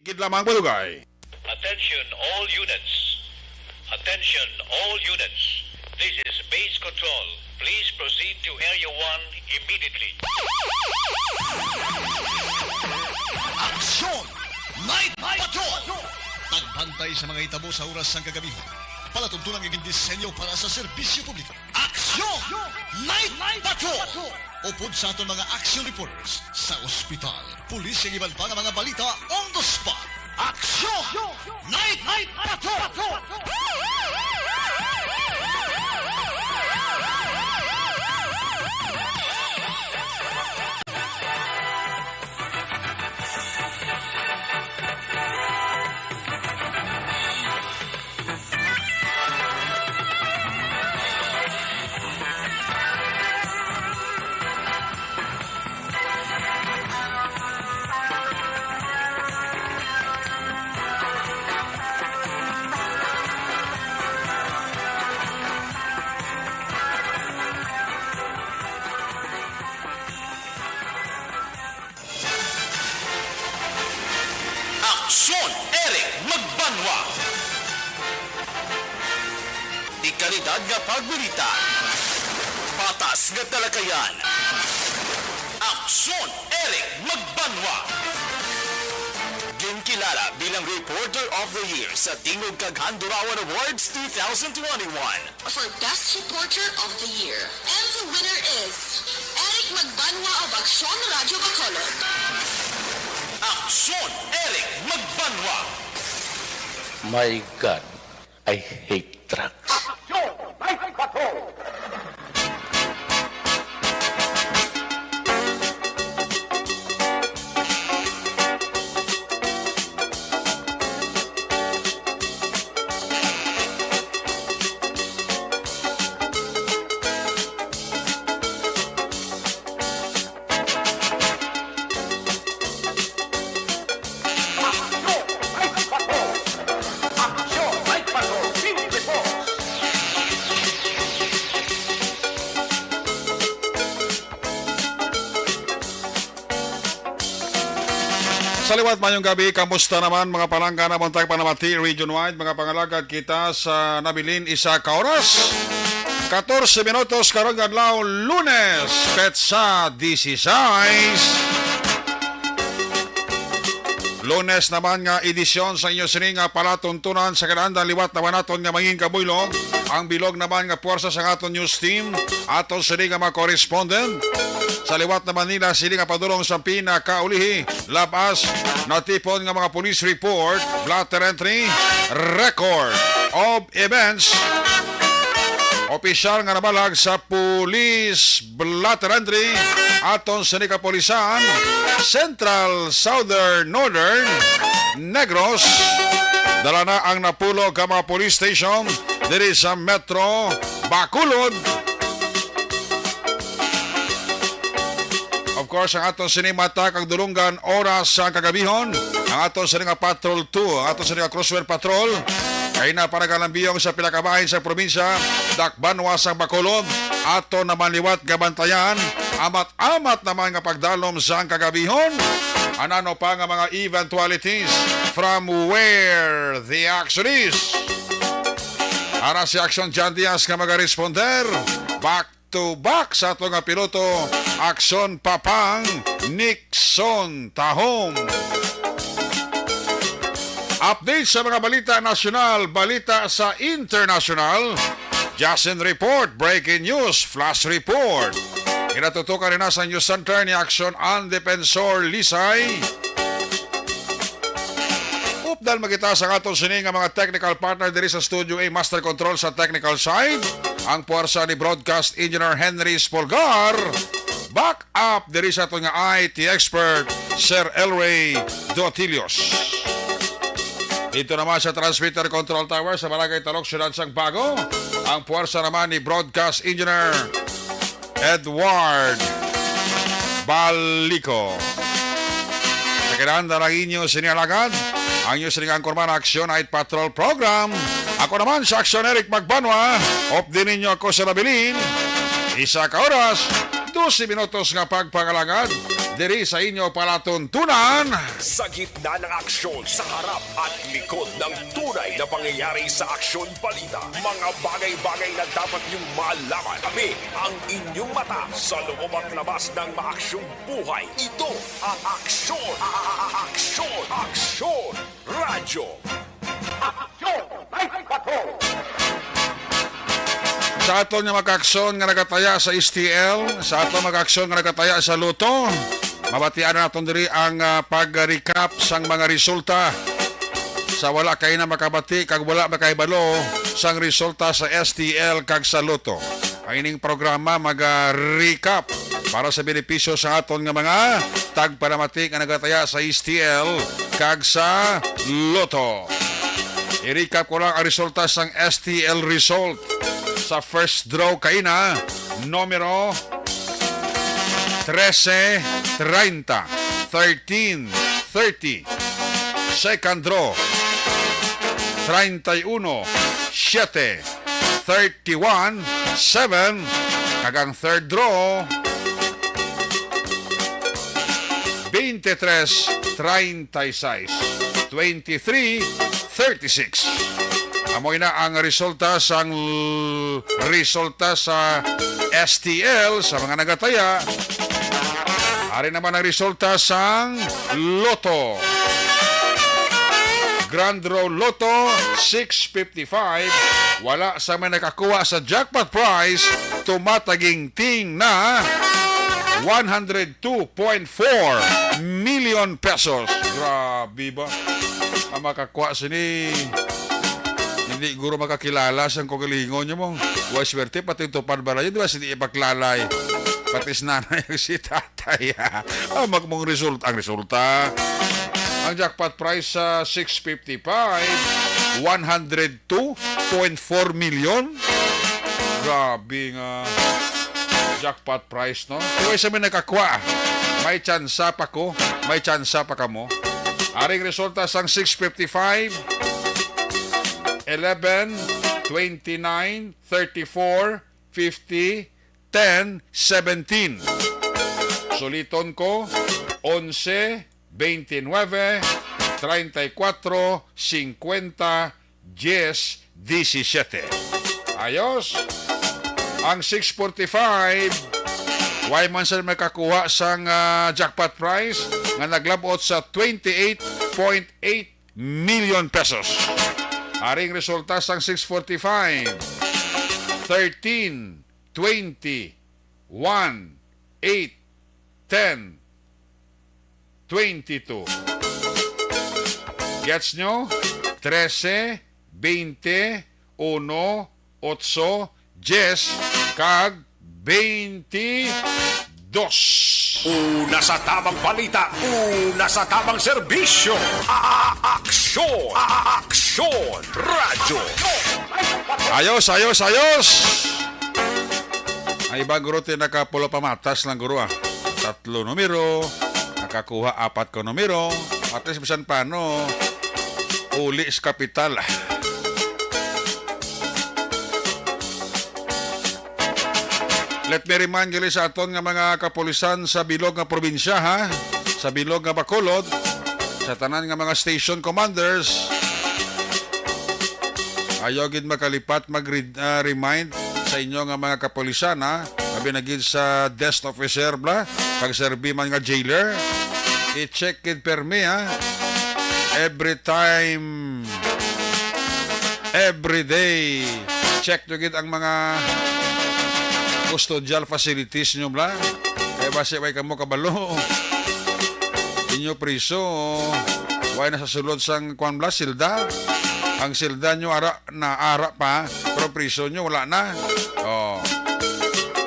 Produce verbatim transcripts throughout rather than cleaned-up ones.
Kid lamang malugay. Attention all units. Attention all units. This is base control. Please proceed to Area one immediately. Aksyon! Night Patrol! Pagbantay sa mga hitabo sa oras sang kagabi. Palatuntunan nga gindisenyo para sa serbisyo publiko. Aksyon! Night Patrol! Upod sa aton mga action reporters sa ospital, pulis, kag iban pa nga mga balita on the spot. Aksyon! Night Patrol! Aksyon, Eric Magbanwa. Dekalidad nga pagbalita. Patas nga talakayan. Aksyon, Eric Magbanwa. Ginkilala bilang Reporter of the Year sa Tingog kag Handurawan Awards two thousand twenty-one. For Best Reporter of the Year. And the winner is Eric Magbanwa of Aksyon Radio Bacolod. Aksyon, Eric Magbanwa. My God, I hate drugs. Aksyon, Night Patrol. Sa liwat, mayong gabi. Kamusta naman, mga palangga, na buntag panamati region-wide, mga pangalagad kita sa nabilin isa ka oras. Katorse minutos karong adlaw, Lunes, petsa dieciséis. Lunes naman nga edisyon sa inyo sini nga palatuntunan sa kinaandan. Liwat naman naton nga mangin kabuylog ang bilog naman nga puwersa sa aton news team, aton sini nga mga correspondent. Sa liwat naman nila sini nga padulong sa pinakaulihi, labas natipon nga mga police report, blotter entry, record of events, opisyal nga nabalag sa police blotter entry, aton sini kapulisan, Central, Southern, Northern, Negros. Dala na ang napulo ka mga police station diri sa Metro Bacolod. Of course, ang aton sini mata kag dulunggan oras sa kagabihon, ang aton sini nga Patrol two, ang aton sini nga Crosswell Patrol, kay na para galambiyong sa pila ka bahin sa probinsya, dakbanwa sa Bacolod, ato naman liwat gabantayan, amat-amat naman nga pagdalom sa kagabihon, anano pa nga mga eventualities from where the action is. Ara si Action John Diaz nga magaresponder. Back to back sa ato nga piloto, Aksyon Papang Nixon Tahom. Update sa mga balita nasyonal, balita sa internasyonal, Justin Report, Breaking News, Flash Report. Ginatutukan rin na sa News Center ni Aksyon An Defensor Lisay. Updan makita sa aton sini nga mga technical partner diri sa Studio A, Master Control sa technical side, ang puwersa ni Broadcast Engineer Henry Spolgar. Back up diri sa aton nga I T expert, Sir Elray Dotilios. Dito naman sa Transmitter Control Tower sa Barangay Talok, Siyudad sang Bago, ang puwersa naman ni Broadcast Engineer Edward Balico. Sa kinanda ng inyo sini alagad, ang inyo sining anchorman, Aksyon Night Patrol Program. Ako naman sa Aksyon, Eric Magbanwa. Updi ninyo ako sa nabilin. Isa ka oras, dose minutos nga pagpangalagad. diri sa inyo palatuntunan. Sa gitna ng aksyon, sa harap at likod ng tunay na pangyayari sa aksyon balita, mga bagay-bagay na dapat niyong malaman. Kami ang inyong mata sa loob at labas ng maaksyong buhay. Ito ang Aksyon, a- a- a- Aksyon, Aksyon Radyo. Aksyon! Sa aton nga mga aksyon nga nagataya sa S T L, sa aton mga aksyon nga nagataya sa Lotto, mabatian na naton diri ang, ah, pag-recap sang mga resulta. Sa wala kaina makabati kag wala makahibalo sang resulta sa S T L kag sa Lotto, ang ining programa mag-recap para sa benepisyo sa aton nga mga tagpanamati nga nagataya sa S T L kag sa Lotto. I-recap ko lang ang resulta sang S T L result. Sa first draw kaina, numero trese treinta, thirteen thirty. Second draw, treinta y uno siete, thirty-one seven. Kag ang third draw, veintitrés treinta y seis, twenty-three thirty-six. Amo na ang resulta sang, resulta sa S T L sa mga nagataya. Ari naman ang resulta sang Lotto. Grand Draw Lotto six fifty-five. Wala sa may nakakuha sa jackpot prize, tumatagingting na one hundred two point four million pesos. Grabe ba? Ang makakuha sini, hindi guro makakilala sang kaugalingon niya mo. Wa swerte, pati yung tupad balay, di ba, hindi ipaklalay. Pati si nanay, si tatay. Amak mong result, ang resulta. Ang jackpot prize sa six fifty-five, one hundred two point four million. Grabe nga jackpot prize, no? Kung isa may nakakuha, may tsansa pa ko, may tsansa pa kamo. Aring resulta sang six fifty-five, eleven, twenty-nine, thirty-four, fifty, ten, seventeen. Suliton ko, onse, veintinueve, treinta y cuatro, cincuenta, diez, diecisiete. Ayos. Ang six forty-five, way man sila makakuha sang, ah, jackpot prize nga naglabot sa twenty-eight point eight million pesos. Aring resulta sang six forty-five, thirteen, twenty, one, eight, ten, twenty-two. Gets nyo? Trese, bente, uno, otso, dies, kag bente dos. Una sa tamang balita, una sa tamang serbisyo. A- a- Aksyon, a- a- Aksyon, Radyo. Ayos, ayos, ayos. Ang iba, guro, ti nakapulo pa matas lang, guro, ah. Tatlo numero, nakakuha apat ka numero. At least, bisan paano, uli sa kapital. Let me remind gali sa aton nga mga kapulisan sa bilog nga probinsya, ha, sa bilog nga Bacolod, sa tanan nga mga station commanders, ayaw gid makalipat mag-, ah, remind sa inyo nga mga kapulisan, ha, labi na gid sa desk officer, bla, kag serbi man nga jailer. I-check gid permi, ha, every time, every day. Check nyo gid ang mga custodial facilities nyo, bla. Kay basi way kamo kabalo, inyo priso, way na sa sulod sang, kwan, bla, silda. Ang silda nyo ara na, ara pa, pero priso nyo wala na. Oh.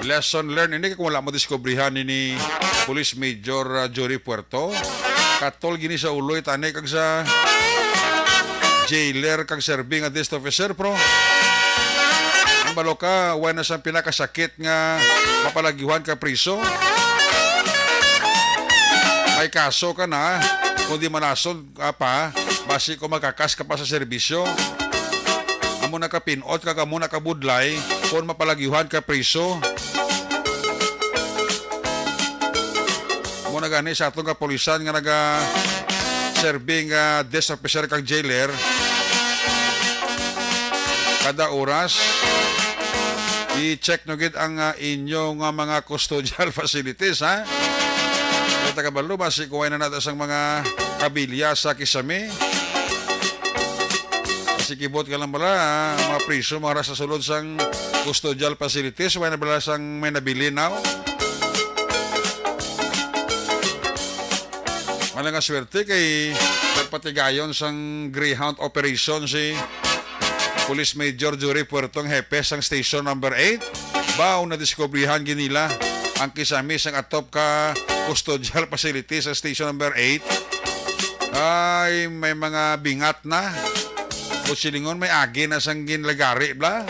Lesson learned ini, kung wala mo diskubrihan ini, Police Major, ah, Jory Puerto. Katol gini sa uloy tani kag sa jailer kag serving a desk officer, pro. Ang balo ka, wala na sa pinakasakit nga mapalagyuhan ka priso. May kaso ka na, kung di manason ka pa, basi ko makakas ka pa sa serbisyo. Amo na ka pinot kag amo na ka budlay, kung mapalagyuhan ka priso. Mo na gani sa atong kapulisan nga naga-serving, ah, desk officer kag jailer. Kada oras, i-check nyo gid ang, ah, inyo nga mga custodial facilities, ha? Kaya taga Balo, basi kuha na nato sang mga kabilya sa kisame. Kasi kibot ka lang bala, ah, mga priso, mga sa sulod sang custodial facilities, wala na bala sang may nabilin now. Wala nga swerte kay nagpatigayon sang Greyhound operation si Police Major Jury Puerto, ang hepe sang Station Number eight. Baw, nadiskubrihan gid nila ang kisame sang atop ka custodial facility sa Station Number eight. Ay, may mga bingat na. O silingon, may agi na sang ginlagari, bla.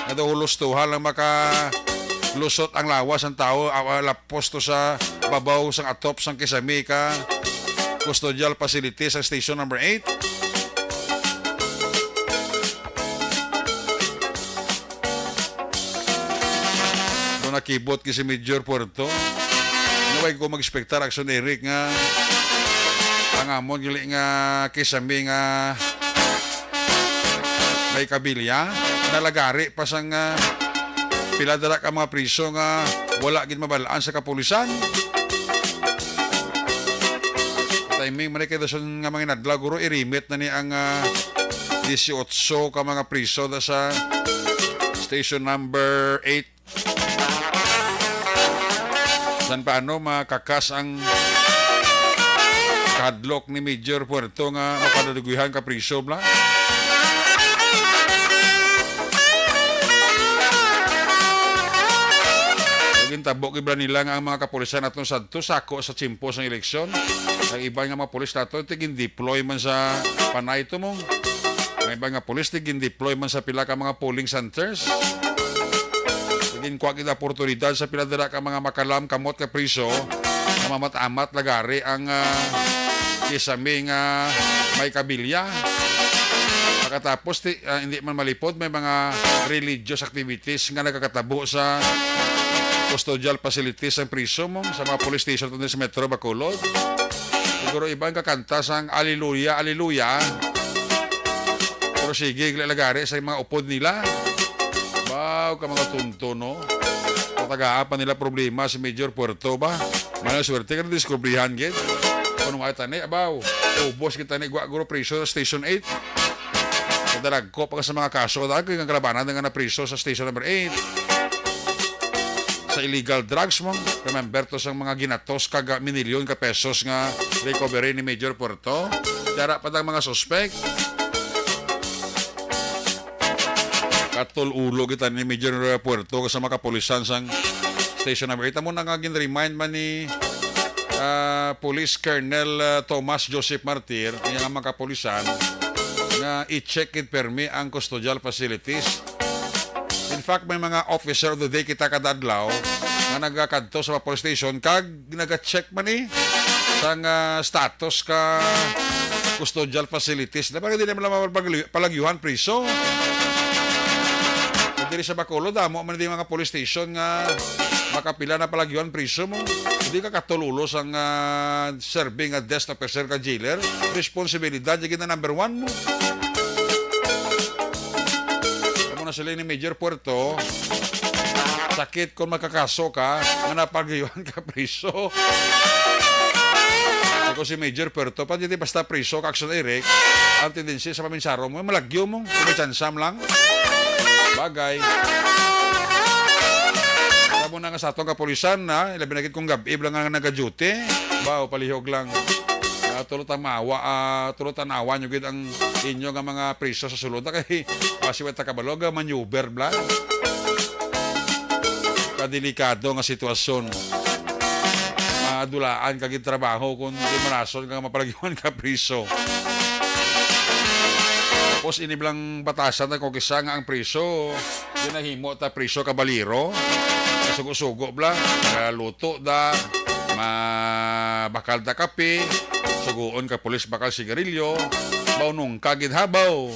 Nga daw hulos tuha lang makalusot ang lawas sang tawo, ah, ah, lapos to sa babaw sang atop sang kisame ka custodial facility sa Station Number eight. Kung nakibot ki si Major Puerto, nga way ko mag-expectar, Action Eric, nga ang amon gali nga kisame nga may kabilya, nalagari pa sang, ah, pila dala ka mga priso nga wala gid mabalaan sa kapulisan. Timing man kay dason nga mga inadlaw, guro, irimit na ni ang, ah, dieciocho ka mga priso da sa Station Number eight. San paano makakas ang kahadlok ni Major Puerto nga mapadulungan ka priso, bla? Naging tabo gid bala nila nga ang mga kapulisan atong sadto sako sa tiyempo sang eleksyon. Ang iban nga mga pulis nato, tigin-deploy man sa Panay, Tumong. Ang iban nga pulis, tigin-deploy man sa pila ka mga polling centers. Tigin-kuha gid oportunidad sa pila dira ka mga makalam kamot ka priso, nga mamat-amat lagari ang, ah, kisame nga may kabilya. Pagkatapos, ti-, ah, hindi man malipod, may mga religious activities nga nagakatabo sa custodial facilities sang priso mo, sa mga police station tungod sa Metro Bacolod. Siguro iban kakanta sang Alleluia, Alleluia. Pero sige, gali lagari sa mga upod nila. Baw ka mga tunto, no? Patagaan pa nila problema si Major Puerto ba? Mala swerte ka na diskubrihan, gid. Kung wala tani, abaw, ubos kita ni gwa guro priso sa Station eight. Kadaragko pa ka sa mga kaso, dagko nga kalabanan nga napriso sa Station Number eight. Sa illegal drugs mo, remember to sang mga ginatos kag minilyon ka pesos nga recovery ni Major Puerto. Yara pa dang mga suspek. Katol-ulo kita ni Major Puerto sa mga kapulisan sang Station Number eight. Amo na nga gin-remind man ni, ah, Police Colonel, ah, Thomas Joseph Martir, niya nga mga kapulisan, nga i-check gid permi ang custodial facilities. In fact, may mga officer of the day kita kada adlaw nga nagakadto sa mga police station kag naga-check man, eh, sang, ah, status ka custodial facilities. Na parang di naman lang mapag-, palagyuhan priso. Kung diri sa Bacolod, damo man di mga police station nga makapila na palagyuhan priso mo. Hindi ka katululo sang, ah, serving nga desk officer ka jailer. Responsibilidad, yung na number one mo. Amo na sila ni Major Puerto. Sakit kung makakaso ka, nga napagayuan ka priso. Ako si Major Puerto, pa dito basta priso ka, Action Eric, ang tendency sa paminsaro mo, malagyo mo, kung may tsansa mo lang. Bagay. Alam mo na nga sa atong kapulisan, na ilabi na gid kung gabi lang nga nag-duty. Ba, o palihog lang. Ah, tulo ta maawa, ah, tulo ta naawa nyo gid ang inyo nga mga priso sa sulod na kay basi wa ta kabalo nga maneuver bla. Kadelikado nga sitwasyon. Madulaan ka gid trabaho kung di marason ka mapalagyuan ka priso. Tapos ini blang batasan na kung kisa nga ang priso, ginahimo ta priso kabaliro. Sugo-sugo bla, luto da, mabakal da kape, suguon ka pulis bakal sigarilyo, maunong ka gid habaw.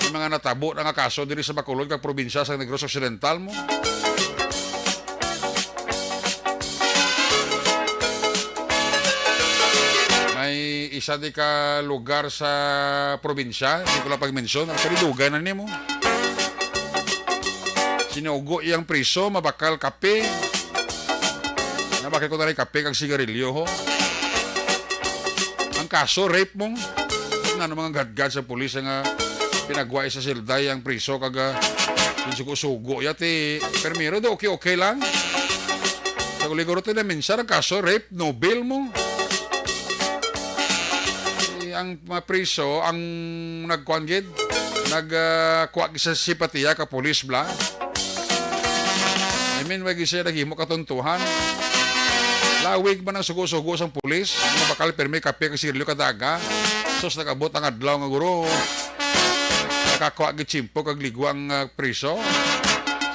May mga natabo na nga kaso diri sa Bacolod kag probinsya sa Negros Occidental mo. isa di ka lugar sa probinsya, di ko lang pag-mention, actually, dugay na nimo. Sinugo iyang priso, mabakal kape. Nabakal ko na rin kape kag sigarilyo, ho. Ang kaso, rape mo. Ano mga gadgad sa pulis nga pinagwa sa silday ang priso kag, ah, sugo-sugo ya ti. Primero do, okay-okay lang. Sa uliguro ti na minsan ang kaso, rape, no bail mo. Eh, ang mga priso, ang nagkuan gid, nag, ah, kuha gid sa simpatiya ka pulis bla. I mean, wag siya naghimo katuntuhan. Lawig man ang sugo-sugo sang pulis. Mga bakal pirmi kape kag sigarilyo kada aga. Sus, nag-abot ang adlaw nga guro. Nakakuha gid tiyempo kag ligwa ang, ah, priso.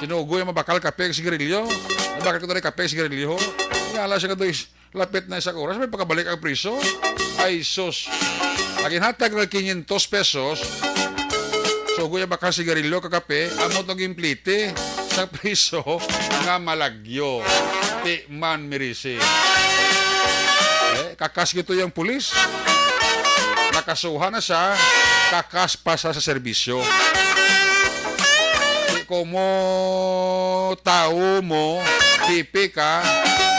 Sinugo yung mabakal kape kag sigarilyo. Nabakal ko tayo kape kag sigarilyo. Ngala siya nga doy, lapit na isa ka oras, may pagkabalik ang priso. Ay, sus. Ang ginhatag nga quinientos pesos, sugo yung bakal sigarilyo kag kape, amo tong gimpliti sa priso nga malagyo. Ti man mirisi. Eh, kakas gito yung pulis. Nakasuhan na siya, kakas pa sa, sa serbisyo. Di ko mo tao mo, tipi ka,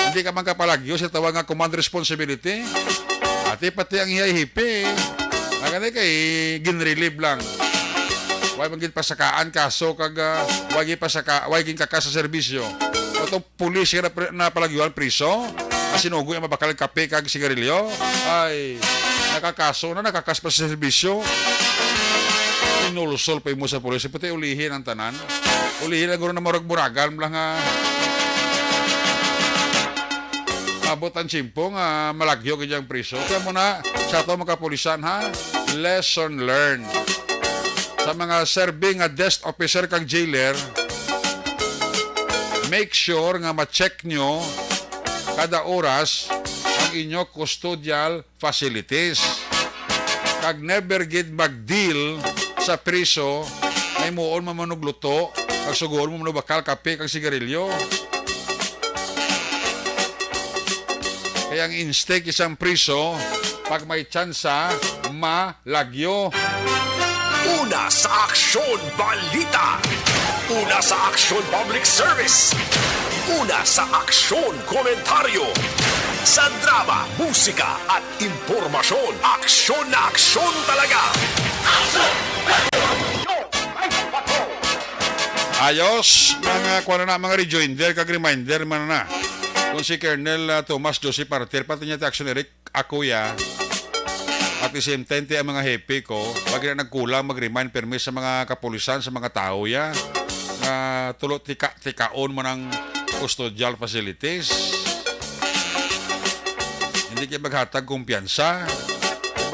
hindi ka man kapalagyo sa tawag nga command responsibility. Ati pati ang iya hipi. Nagani kay ginrelieve lang. Way man gid pasakaan kaso kag, ah, way gid pasaka, way gid kakas sa serbisyo. Itong pulis nga napre-, napalagyuan priso, nga sinugo ang mabakal kape kag sigarilyo. Ay, nakakaso na, nakakas pa sa serbisyo. Inulsol pa imo sa pulis. Pati ulihin ang tanan. Ulihin lang guro na murag-muragan lang nga abot ang tiyempo nga malagyo gid ang priso. Kaya mo na, sa ato mga kapulisan, ha? Lesson learned. Sa mga serving nga desk officer kag jailer, make sure nga ma-check nyo kada oras ang inyo custodial facilities. Kag never gid mag-deal sa priso nga himuon mo manugluto, kag sugoon mo manubakal kape kag sigarilyo. Kaya ang instinct isang priso, pag may tsansa, malagyo. Una sa Aksyon Balita. Una sa Aksyon Public Service. Una sa Aksyon Komentaryo. Sa drama, musika, at impormasyon, aksyon na aksyon talaga. Ayos, mga kuwan na, mga rejoinder kag reminder man na. Kung si Colonel, ah, Tomas Joseph Martir, pati niya ti Aksyon Eric, ako ya, at the same time, ti ang mga hepe ko, wag na nagkulang mag-remind permi sa mga kapulisan, sa mga tao ya, nga tulo tika-tikaon man ang custodial facilities. Hindi kayo maghatag kumpiyansa.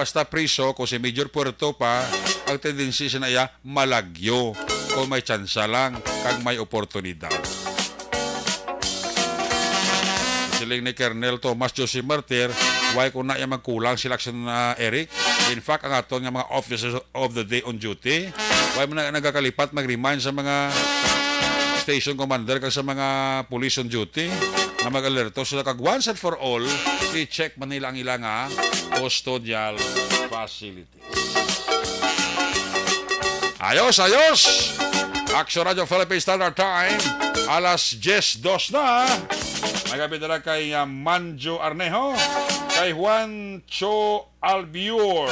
Basta priso, kung si Major Puerto pa, ang tendency sa naya, malagyo. Kung may tsansa lang, kag may oportunidad. Siling ni Colonel Tomas Jose Martir, way ko na iya magkulang sila sa na Eric. In fact, ang aton nga mga officers of the day on duty, way man na nagakalipat mag-remind sa mga station commander kag sa mga police on duty nga mag-alerto sila kag once and for all, i-check man nila ang ila nga custodial facility. Ayos, ayos! Action Radio Philippine Standard Time, alas diyes dos na. Nagabit na lang kay, ah, Manjo Arnejo, kay Juancho Albior.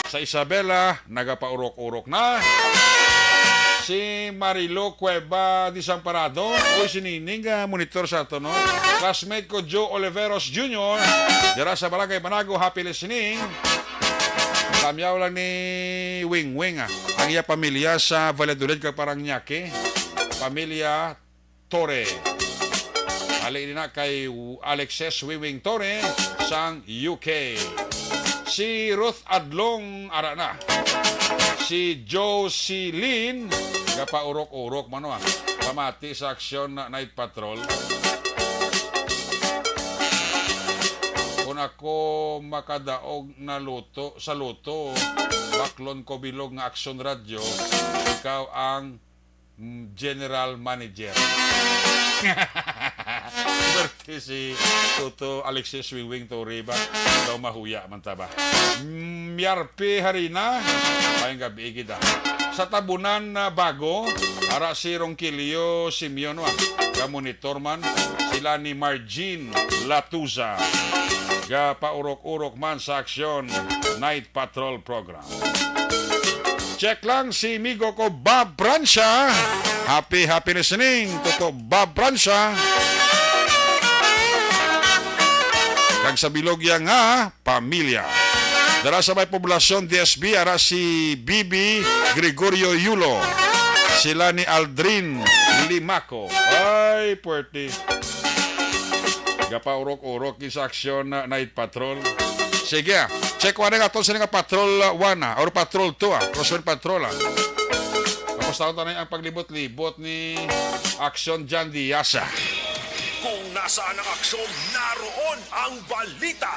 Sa Isabela, nagapaurok-urok na. Si Marilo Cueva Desamparado, uy, si Nining, ah, monitor sa ato, no? Classmate ko, Joe Oliveros Junior, dira sa Barangay Manago, happy listening. Tamyaw lang ni Wing Wing, ah. Ang iya pamilya sa Valladolid kag Parañaque. Pamilya Torre. Ali ni na kay Alexis Wing Wing Torre sang U K. Si Ruth Adlong ara na. Si Jocelyn gapaurok-urok man, ah. Pamati sa Aksyon Night Patrol. Kung ako makadaog na luto, sa luto, baklon ko bilog nga Aksyon Radyo, ikaw ang, mm, general manager. Swerte si Toto Alexis Wingwing Torre ba? Daw mahuya man ta ba? Miyarpi Harina, mayong gabi kita. Sa Tabunan na Bago, ara si Ronquillo Simeon, wa? Ga-monitor man sila ni Margin Latuza. Gapaurok-urok man sa Aksyon Night Patrol Program. Check lang si migo ko Bob Bransya. Happy, happy listening, Toto Bob Bransya. Kag sa bilog iya nga pamilya. Dara sa may Poblacion D S B, ara si Bibi Gregorio Yulo. Sila ni Aldrin Limaco. Ay, puwerte. Gapaurok-urok gid sa Aksyon na Night Patrol. Sige, ah. Check one nga to sa nga Patrol one, ah, or Patrol two, ah. Crosswind Patrol, ah. Tapos taon tanay ang paglibot-libot ni Aksyon Jan Diaz, ah. Kung nasaan ang aksyon, naroon ang balita.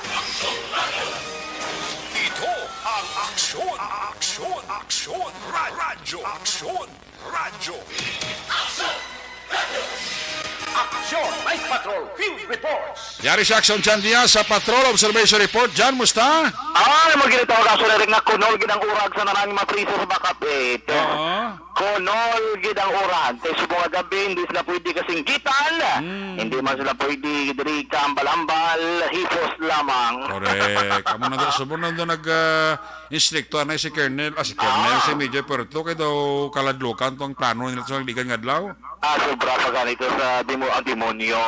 Ito ang Aksyon, Aksyon, Aksyon, Ra- Radyo, Aksyon, Radyo. Aksyon Night Patrol Field Reports. Yari sa Aksyon Jan Diaz sa Patrol Observation Report. Jan, musta? Ah, ano mo ginito ang kaso na rin nga kunol gid ang urag sa nanang mapriso sa Bakapit? Oo. Kunol gid ang urag. Kay subong nga gabi, hindi sila pwede kasinggitan. Hmm. Hindi man sila pwede diri kaambal-ambal, hipos lamang. Correct. Amo na daw, subong na daw nag, ah, instrikto anay si Colonel, ah, si Colonel, Ah. si Major Puerto, kay daw kaladlokan to ang plano nila sa ligan nga adlaw. Ah, sobra pa ganito sa demo-, ang demonyo.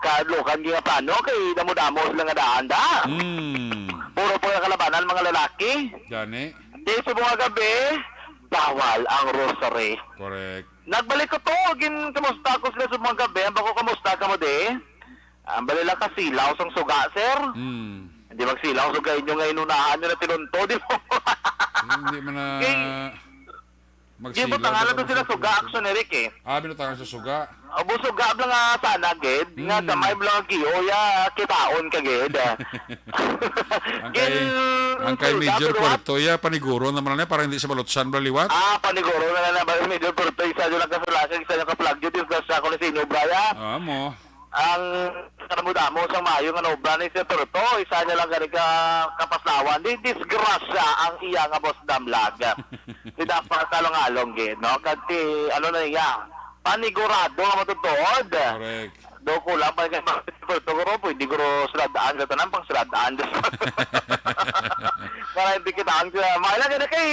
Kaadlokan nga plano kay damo-damo sila nga daan da. Hmm. Puro pa nga kalabanan, mga lalaki. Gani. Di subong nga gabi, bawal ang rosary. Correct. Nagbalik ko to, gin kamusta ko sila subong nga gabi, ang bako kamusta ka mo di? Ang bali lang kasilaw sang suga, sir. Hmm. Hindi magsilaw ang suga inyo nga inunahan nyo na tinunto, di mo? Hindi man na Kay, magsilaw, di ba, tangan na to sila magsilaw. Suga, action, Eric, eh. Ah, binutangan sa suga. Abo, suga lang nga sana, gid. Nga Hmm. gamay mo lang ang kiyo, ya, kitaon ka, gid. Ang kay, Gin-, ang kay Major Puerto, ya, paniguro naman na, para hindi sa balotsan, bala liwat. Ah, paniguro na lang na, Major Puerto, isa nyo lang kasalakan, isa nyo kaplagyo, disgrasya ko na sa inyo, bra, ya. Ah, mo. Ang kanamo-damo sang maayo nga naobra ni Sir Puerto, isa niya lang gani ka kapaslawan. Di disgrasya ang iya nga boss damlag. Di dapat along-along gid, no? Kag ti, ano na niya, panigurado nga matutuod. Correct. Do ko lang pa kay Sir Puerto, guro, pwede guro suladaan sa tanan pang suladaan. Para hindi kita ang, maayo lang gani kay,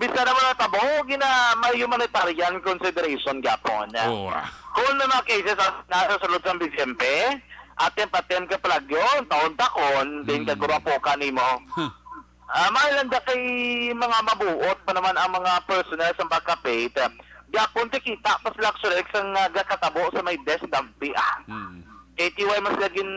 bisan naman natabo, gina, may humanitarian consideration gyapon. Oo, ah. Kung may mga cases ang nasa sulod sa Vicente, atin-patin ka palagyo, taon-taon, din Hmm. ka gurapo ka nimo. Huh. Ah, may lang da kay mga mabuot pa naman ang mga personnel sa Bacapit. Gapon ti kita pa sila actually sa nga gakatabo sa may desk dampi, ah. Hmm. Kay T Y mas laging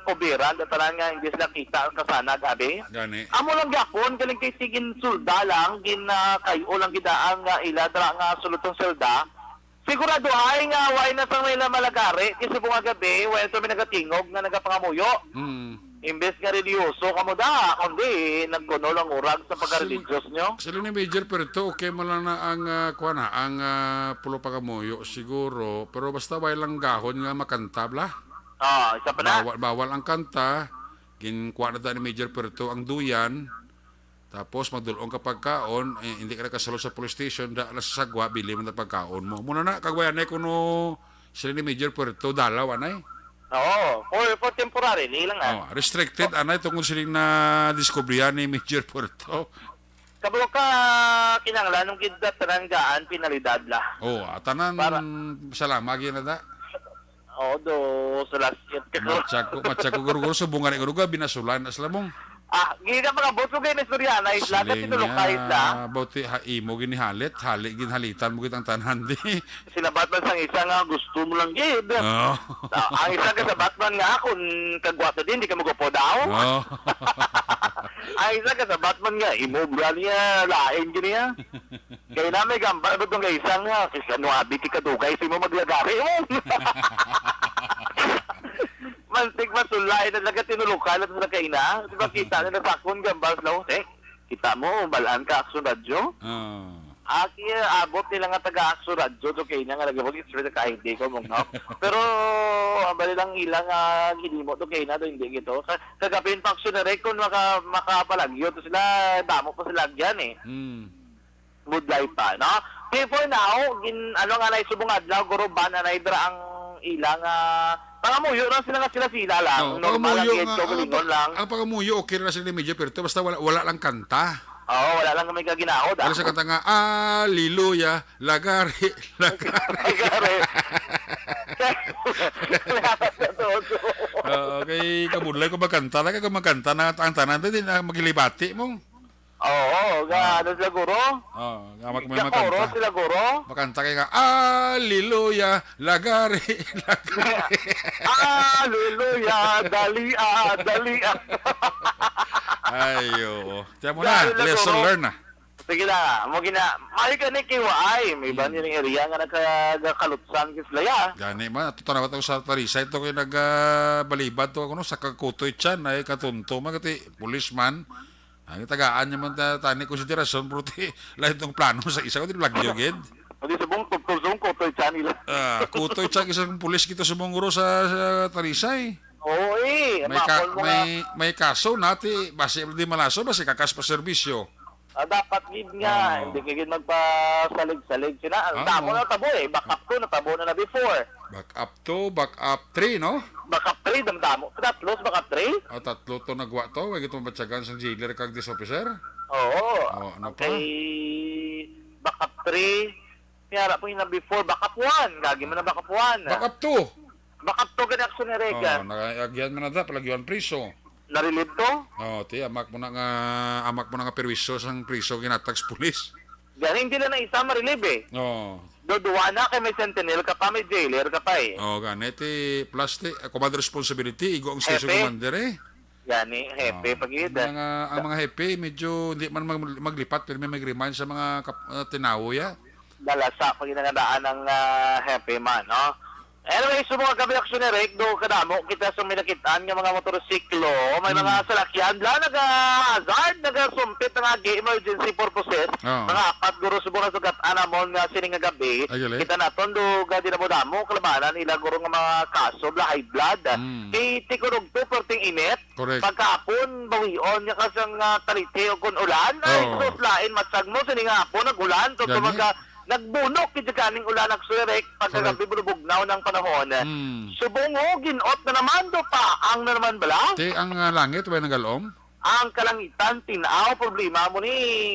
kubiran, da tanan nga hindi sila kita ang kasanag, abi. Gani. Amo lang gyapon, galing kay tigin sulda lang, gin, ah, kayo lang gid ang, ah, ila dira nga sulod sang selda. Sigurado ay nga way na sang may malagari, kasi bunga gabi, way na sang may nagatingog nga nagapangamuyo. Mm. Imbes nga reliyoso kamo da, kundi nagkuno lang urag sa pagka-religious nyo. Sila ni Major Perto, okay mo lang na ang, ah, kuha na, ang, ah, pulo pangamuyo siguro. Pero basta way lang gahon nga makanta, bla. Ah, isa pa na. Bawal, bawal ang kanta. Ginkuha na ta ni Major Perto ang duyan. Tapos magdul-ong ka pagkaon, eh, hindi ka nakasulod sa police station, da na sa sagwa, bili mo na pagkaon mo. Muna na, kagwayan na kuno sila ni Major Puerto, dalaw, anay? Oo, for, for temporarily lang, ah. Oh, restricted, anay, tungod sila na diskubrihan ni Major Puerto. Kabalo ka, kinahanglan nung gid tanan gaan penalidad la. Oh, ah, tanan Para sa lamag yun na da. Oo, do, sa last year ka ko. Matsyag ko, matsyag ko, guro-guro, subong nga ni guro-guro, binasulan na sila mong. Ah, gina pagabot ko kayo na istorya na isla, Sila na tinulok ka nga, isla. Bauti ha, imo ginihalit, hali, ginhalitan mo kitang tanan, di. Sinabat man sang isa nga gusto mo lang gid. Oo. Ah, ang isa ka sa Batman nga, kung kagwato din, di ka magwapo daw. Oo. Ang isa ka sa Batman nga, imo bra niya, lain gini, ah. Kaya na may gambal ba itong kaisang nga? Kasi ano, abi, ti kadugay, si mo maglagari mo. Mansig masulay na talaga, tinulukan na talaga kaina. Di ba kita na nasakon, gambal sila, oh. Eh, kita mo, balaan ka, Aksyon Radyo. Ah. Aki, abot nila nga taga Action Radyo to kay na nga nagabag-, especially ka I D ko mong, no? Pero ang bali lang ila nga ginimo to kay na to, hindi gito. Ka-, kagapin pa Action Direct kung maka-, makapalagyo to sila, damo pa sila agyan eh. Hmm. Budlay pa, no? Kay for now, gin-, ano nga na subong adlaw, guro, ban anay dra ang ila nga pangamuyo lang sila nga sila-sila lang. No, normal lang pangamuyo gid, nga, kaugalingon ah, pa-, lang. Ang pangamuyo, okay ra sila ni Medyo Perto, basta wala, wala lang kanta. Oo, wala lang may kaginaod, ah. Wala sa kanta nga, "Aleluya, lagari, lagari." Lagari. Salamat sa todo. Oo, kay kabudlay ko magkanta na, kay kung magkanta na ang tanan, di na maghilibati mo. Oo, ga-, Ah. ano sila, guro? Oo, nga mag-, may Sa koro magkanta. Sila, guro? Makanta kay nga, "Aleluya, lagari, lagari." Aleluya, dali, ah, dali, ah. Ay, oo. Tiyan mo na, Dali na, lesson guro. Learned na. Sige na, mo gina-, may ka ni K Y, may ba Hmm. nining area nga nagka-, nagkakalutsan ka sila, ya? Gani man, ato tanaw to sa Talisay, to kay nag, ah, balibad to, ano, sa Kakutoy Chan, ay katunto, man, kati, policeman. Ang tagaan niya man ta-, tani konsiderasyon, pero ti, lain tong plano sa isa, kundi lagyo gid. Hindi subong, tugtog subong, Kutoy Chan nila. Ah, Kutoy Chan, isang pulis kita subong guro sa, sa Talisay. Oo, eh. May ka-, mapon mo nga. May, may kaso nati, basi di malaso, basi kakas pa serbisyo. Ah, dapat gid nga, Ah. hindi ka gid magpasalig-salig. Sina, ang Ah, damo oo. Na tabo eh. Back up to, natabo na na before. Back up to, back up three, no? Back up three, damdamo. Tatlo sa back up three? Ah, tatlo to nagwa to. Way gito mabatyagan sang jailer kag this officer? Oo. Oh, ano pa? Okay, back up three. Kaya ra po yung before, back up one. Gagi man ang back up one. Back up two. Back up two, gani action ni Regan. Oh, nakaagyan man na da, palagyuan priso. Narilib to? Oh, ti, amak mo na nga, amak mo na nga perwisyo sang priso ginatag sa pulis. Gani, hindi lang na isa marilib eh. Oh. Dodua na kay may sentinel ka pa, may jailer ka pa eh. Oh, gani, ti, plus ti, command responsibility, igo ang station Hepe. Commander eh. Gani, hepe, Oh. Pag-ida. Ang mga, ang mga hepe, medyo hindi man mag-, maglipat, pero may mag-remind sa mga kap-, ah, tinawo, ya. Dalasa, pag ginangadaan ng, ah, hepe man, no? Anyway, sa mga gabi, action ni Rick, do kadamo kita sa may nakitaan nga mga motorsiklo, may mga Hmm. salakyan, bla, naga-hazard, nagasumpit ng agi, emergency purposes, Oo. mga apat guro subong nga sugat-an namon nga sining nga gabi, Ay, gali. Kita naton, do, ga dinamo-damo, kalabanan nila guro nga mga kaso, bla, high blood. Hmm. Kay tikurog to, perting init, Correct. Pagkahapon, bawion nga kasang, ah, talite o kun ulan. Ay, Oo. sus, lain, matsag mo, sining hapon, nag-ulan. So, Gani? Tumaga, nagbunok, kidya kaning ulan, nagsurek. Pagkagabi, Correct. Bulubugnaw ng panahon. Hmm. Subong, oh, ginot na naman, do pa, ang na naman bala? Ti, ang, ah, langit, way nagalom? Ang kalangitan, tinaw, problema mo ni,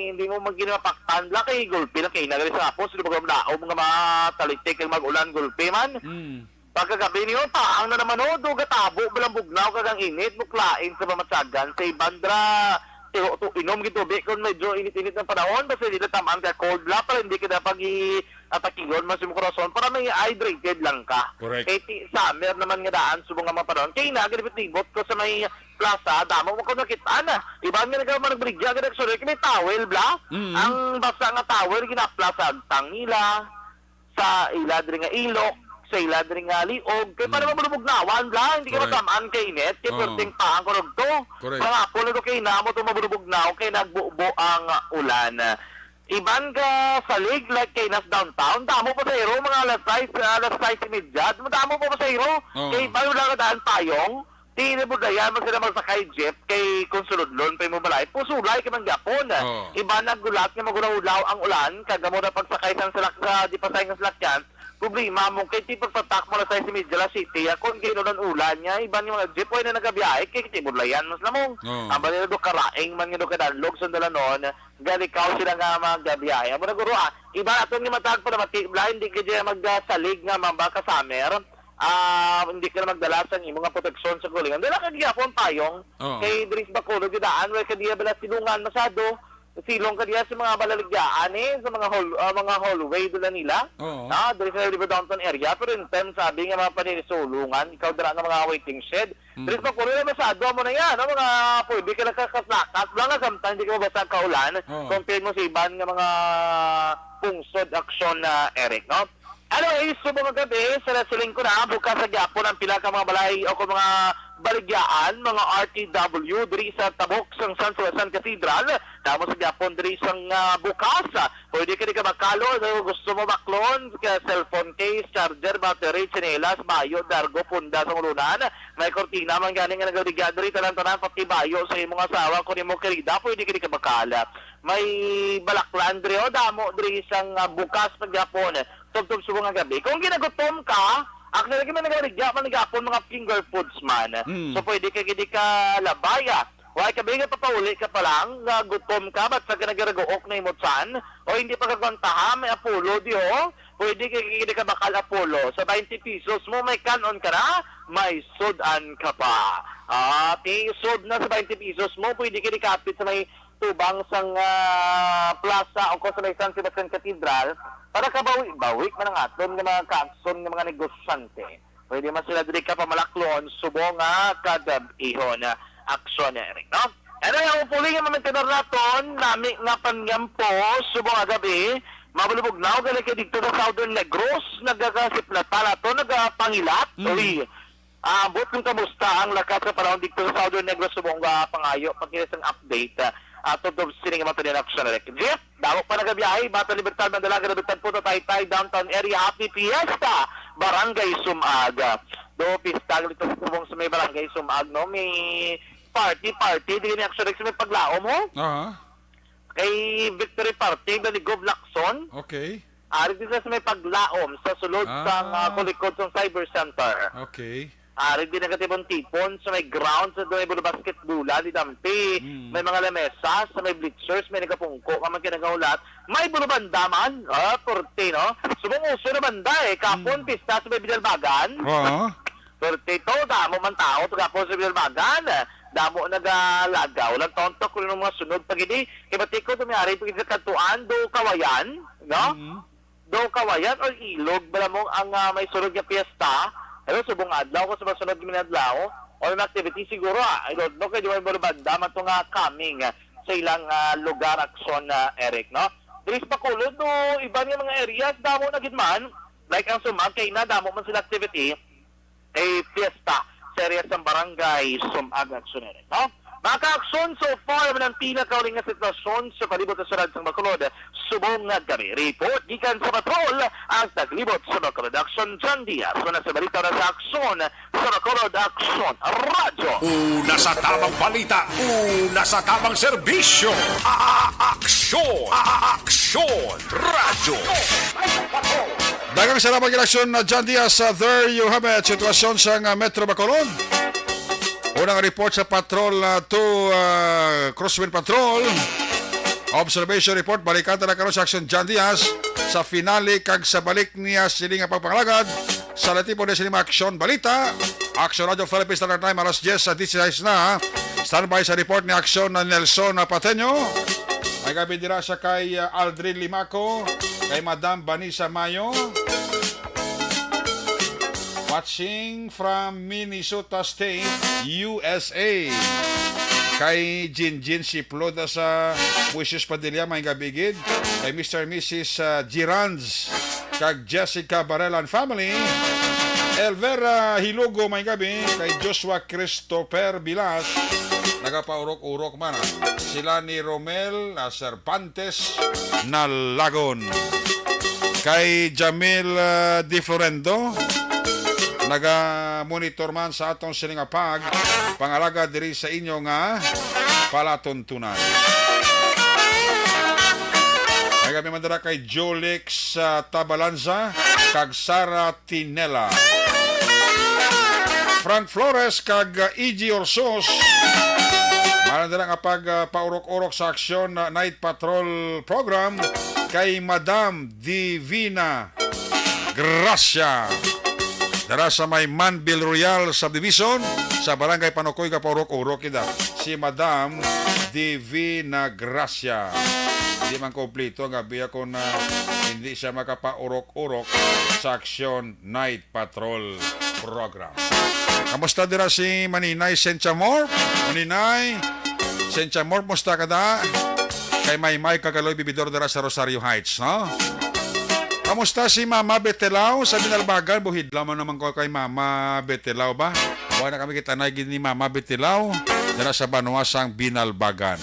hindi mo man ginapaktan, bla, kay gulpi lang, kay nagali sa hapon, sino ba daom nga mga talite, kay mag-ulan, gulpi man? Hmm. Pagkagabi niyo, taang na naman, oh, do gatabo, balambugnaw, kag ang init, buklain sa pamatsagan. Sa iban dra, tiyo, to, inom gid tubig kung medyo init-init ang panahon, basta hindi na tamaan ka cold la, para hindi ka dapat i-, atakigon man sa imong korason, para may hydrated lang ka. Correct. Kay ti-, summer naman nga daan, subong nga mga panahon. Kay na, galibot-libot ko sa may plaza, damo mo ko nakita na. Iban nga nag-, nagbrigya, gid nagsuroy, may towel, bla? Mm. Ang basa nga towel, ginapla sa agtang nila. Sa ila diri nga ilok, sa ila diri nga liog, kay para Mm. mabulubugnawan lang, hindi ka Correct. Matamaan kay init, kay Oo. Perting pa ang kurog to. Correct. Mga apol na to kay namo to mabulubugnaw, kay nagbubo ang ulan. Iban ka salig, like kay nas downtown, damo pasahero, mga alas sais, alas sais y media, damo pasahero, Oo. Kay bayo lang ka daan payong, Ti, nabudayan mo sila magsakay jeep kay kung suludlon pa imo balay, pusulay ka man gyapon. Oo. Iba naggulat nga magulaw-ulaw ang ulan, kag amo na pagsakay sang salak-, sa di pasay nga salakyan, problema mo kay ti pagpatak mo na sa Medyo City, akon kay ulan-ulan niya, iban yung mga jeep, way na nagabiyahe, kay ti budlayan mas lamong. Oo. Ang balira do karaing man nga do kadanlog sa dalanon, galikaw sila nga mga gabiyahe. Amo na guro, ah, iba aton nga matag pa na mati-, bla, hindi ka dyan magsalig nga mamba ka summer. Ah, hindi ka na magdala sa imo nga proteksyon sa kaugalingon. Dala ka gihapon payong. Oo. Kay diri sa Bacolod, gidaan, wala ka diya bala silungan masyado. Silong ka diya sa mga balaligyaan, eh, sa mga hall-, ah, mga hallway dula nila. Oo. Ah, diri sa River Downtown area. Pero in terms, sabi nga mga paninisulungan, ikaw dira nga mga waiting shed. Mm. Diri sa Bacolod, masyado mo na yan, no? Mga pwede ka nagkakaslakas. Wala nga, sometimes, hindi ka mabasa ang kaulan. Oo. Compare mo sa iban nga mga pungsod aksyon na, Eric, no? Hello, Ace, subong nga gabi, sa wrestling ko na, bukas sa gyapon ang pila ka mga balay o kung mga baligyaan, mga R T W, diri sa tabok sang San Sebastian Cathedral, damo sa gyapon diri sang, ah, bukas. Pwede ka di ka makalo, so gusto mo baklon, ka cellphone case, charger, battery, tsinelas, bayo, dargo, punda sa ulunan. May kurtina man gani nga nagaligya diri, tanan-tanan, pati bayo sa imong asawa, kung imo kirida, pwede ka di ka makala. May balaklan diri, o, damo diri sang, ah, bukas pagyapon. Tubtob subong nga gabi. Kung ginagutom ka, actually, kami nagaligya man gapon mga finger foods man. Mm. So, pwede ka gid ka labaya. Wa ka ba nga papauli ka pa lang, nga gutom ka, but sa ka nagaraguok na imong tiyan, o hindi pa ka kwantaha, may Apollo di, o. Pwede ka gid ka bakal Apollo. Sa twenty pesos mo, may kanon ka na, may sudan ka pa. Ah, ti sud na sa twenty pesos mo, pwede ka di kapit sa may tubang sang, ah, plaza o kung sa may San Sebastian Cathedral para kabawi-bawi man ang aton nga mga kaagson nga mga negosyante. Pwede man sila diri ka pamalaklon subong nga kagab-ihon, ah, aksyon, Eric, no? Anyway, hopefully nga mamintinar naton nami nga panyampo subong nga gabi. Mabulubog na o gali kay dito sa Southern Negros, nagakasiplatan nato, nagapangilat. Mm. Uy, ah, ambot kung kamusta ang lakas sa panahon dito sa Southern Negros subong nga pangayo, pagkita sang update, ah, ato do sining mga tanan aksyon, Eric. Jeff, damo pa nagabiyahe, Bata Libertad, Mandalaga, Libertad, Puno, Taytay, Downtown Area, Happy Fiesta, Barangay Sumag. Do, pista dito sa subong sa may Barangay Sumag, no? May party, party, di ni aksyon, Eric, sa may paglaom, ho? Aha. Kay Victory Party, ni Gov Lacson. Okay. Ari dito sa may paglaom sa sulod Ah. sang, ah, kulikod sang Cyber Center. Okay. Ari din ang katipon-tipon sa may ground sa may basketball di dampi. Mm. May mga lamesa sa may bleachers, may nagapungko, mamang kinagahulat. May bulubanda man, ah, korte, no? Subong uso na banda, eh. Kapon, Mm. pista sa may Binalbagan. Oo. Perti to, damo man tao, taga po sa Binalbagan. Damo nagalagaw. Lang tonto kung anong mga sunod pa gid, eh. Kay bati ko, tumiyari pa gid sa Katuan, do Kawayan, no? Mm. Do Kawayan or Ilog, bala mo ang, ah, may sunod nga piyesta. Pero subong adlaw ko sa masunod nga adlaw, or an activity siguro, ah. I don't know, kay di man banda man to nga coming, ah, sa ilang, ah, lugar, aksyon, ah, Eric, no? Diri sa Bacolod, do iban nga mga areas, damo na gid man. Like ang Sumag, kay na, damo man sila activity. Kay fiesta sa area sang Barangay Sumag, aksyon, no? Mga ka-aksyon, so far, man ang pinakauling nga sitwasyon sa palibot sa syudad sang Bacolod subong nga gabi. Report gikan sa patrol, ang taglibot sa Bacolod, Aksyon John Diaz. Una sa balita, una sa aksyon sa Bacolod, Aksyon Radyo. Una sa tamang balita, una sa tamang serbisyo. A-, a-, aksyon, a-, a-, aksyon Radyo. Daghang salamat, Aksyon, uh, John Diaz. Uh, there you have it. Sitwasyon sa, uh, Metro Bacolod. Unang report sa Patrol, uh, two, uh, Crosswind Patrol. Observation report, balikan ta na karon sa Aksyon John Diaz sa finale kag sa balik niya sini nga pagpangalagad sa latipon ni sini mga aksyon balita. Aksyon Radyo Philippines Standard Time, alas diyes sa dieciséis na. Standby sa report ni Aksyon na Nelson na Pateño. May gabi dira sa kay, uh, Aldrin Limaco, kay Madam Vanessa Mayo. Watching from Minnesota State, U S A. Kay Jinjin Siploda sa Moises Padilla, may gabi gid. Kay Mister and Missus, uh, Giranz, kag Jessica Barela and family. Elvera Hilugo, may gabi. Kay Joshua Christopher Vilas, nagapaurok-urok man, ah. Sila ni Romel, ah, Cervantes Nalagon. Kay Jamil, ah, Di Florendo, naga-monitor man sa atong sini nga pag pangalaga diri sa inyo nga palatuntunan. May gabi man dira kay Jolix, ah, Tabalanza kag Sara Tinela. Frank Flores kag, uh, E G Orsos. Maayo na lang ang pag, uh, paurok-urok sa Aksyon, uh, Night Patrol Program kay Madam Divina Gracia. Dara sa may Manville Royal Subdivision, sa Barangay Panukoy, gapaurok-urok kita. Si Madam Divina Gracia. Di man kompleto ang gabi ako na hindi siya makapaurok-urok sa Aksyon Night Patrol Program. Kamusta dira si Maninay Sentia Moore? Maninay Sentia Moore, musta ka da? Kay Maymay Kagaloy Bibidor dira sa Rosario Heights, no? Kamusta si Mama Betelao sa Binalbagan? Buhidlaw man naman ko kay Mama Betelao ba? Wala na kami kita na gid ni Mama Betelao dala sa banwa sang Binalbagan.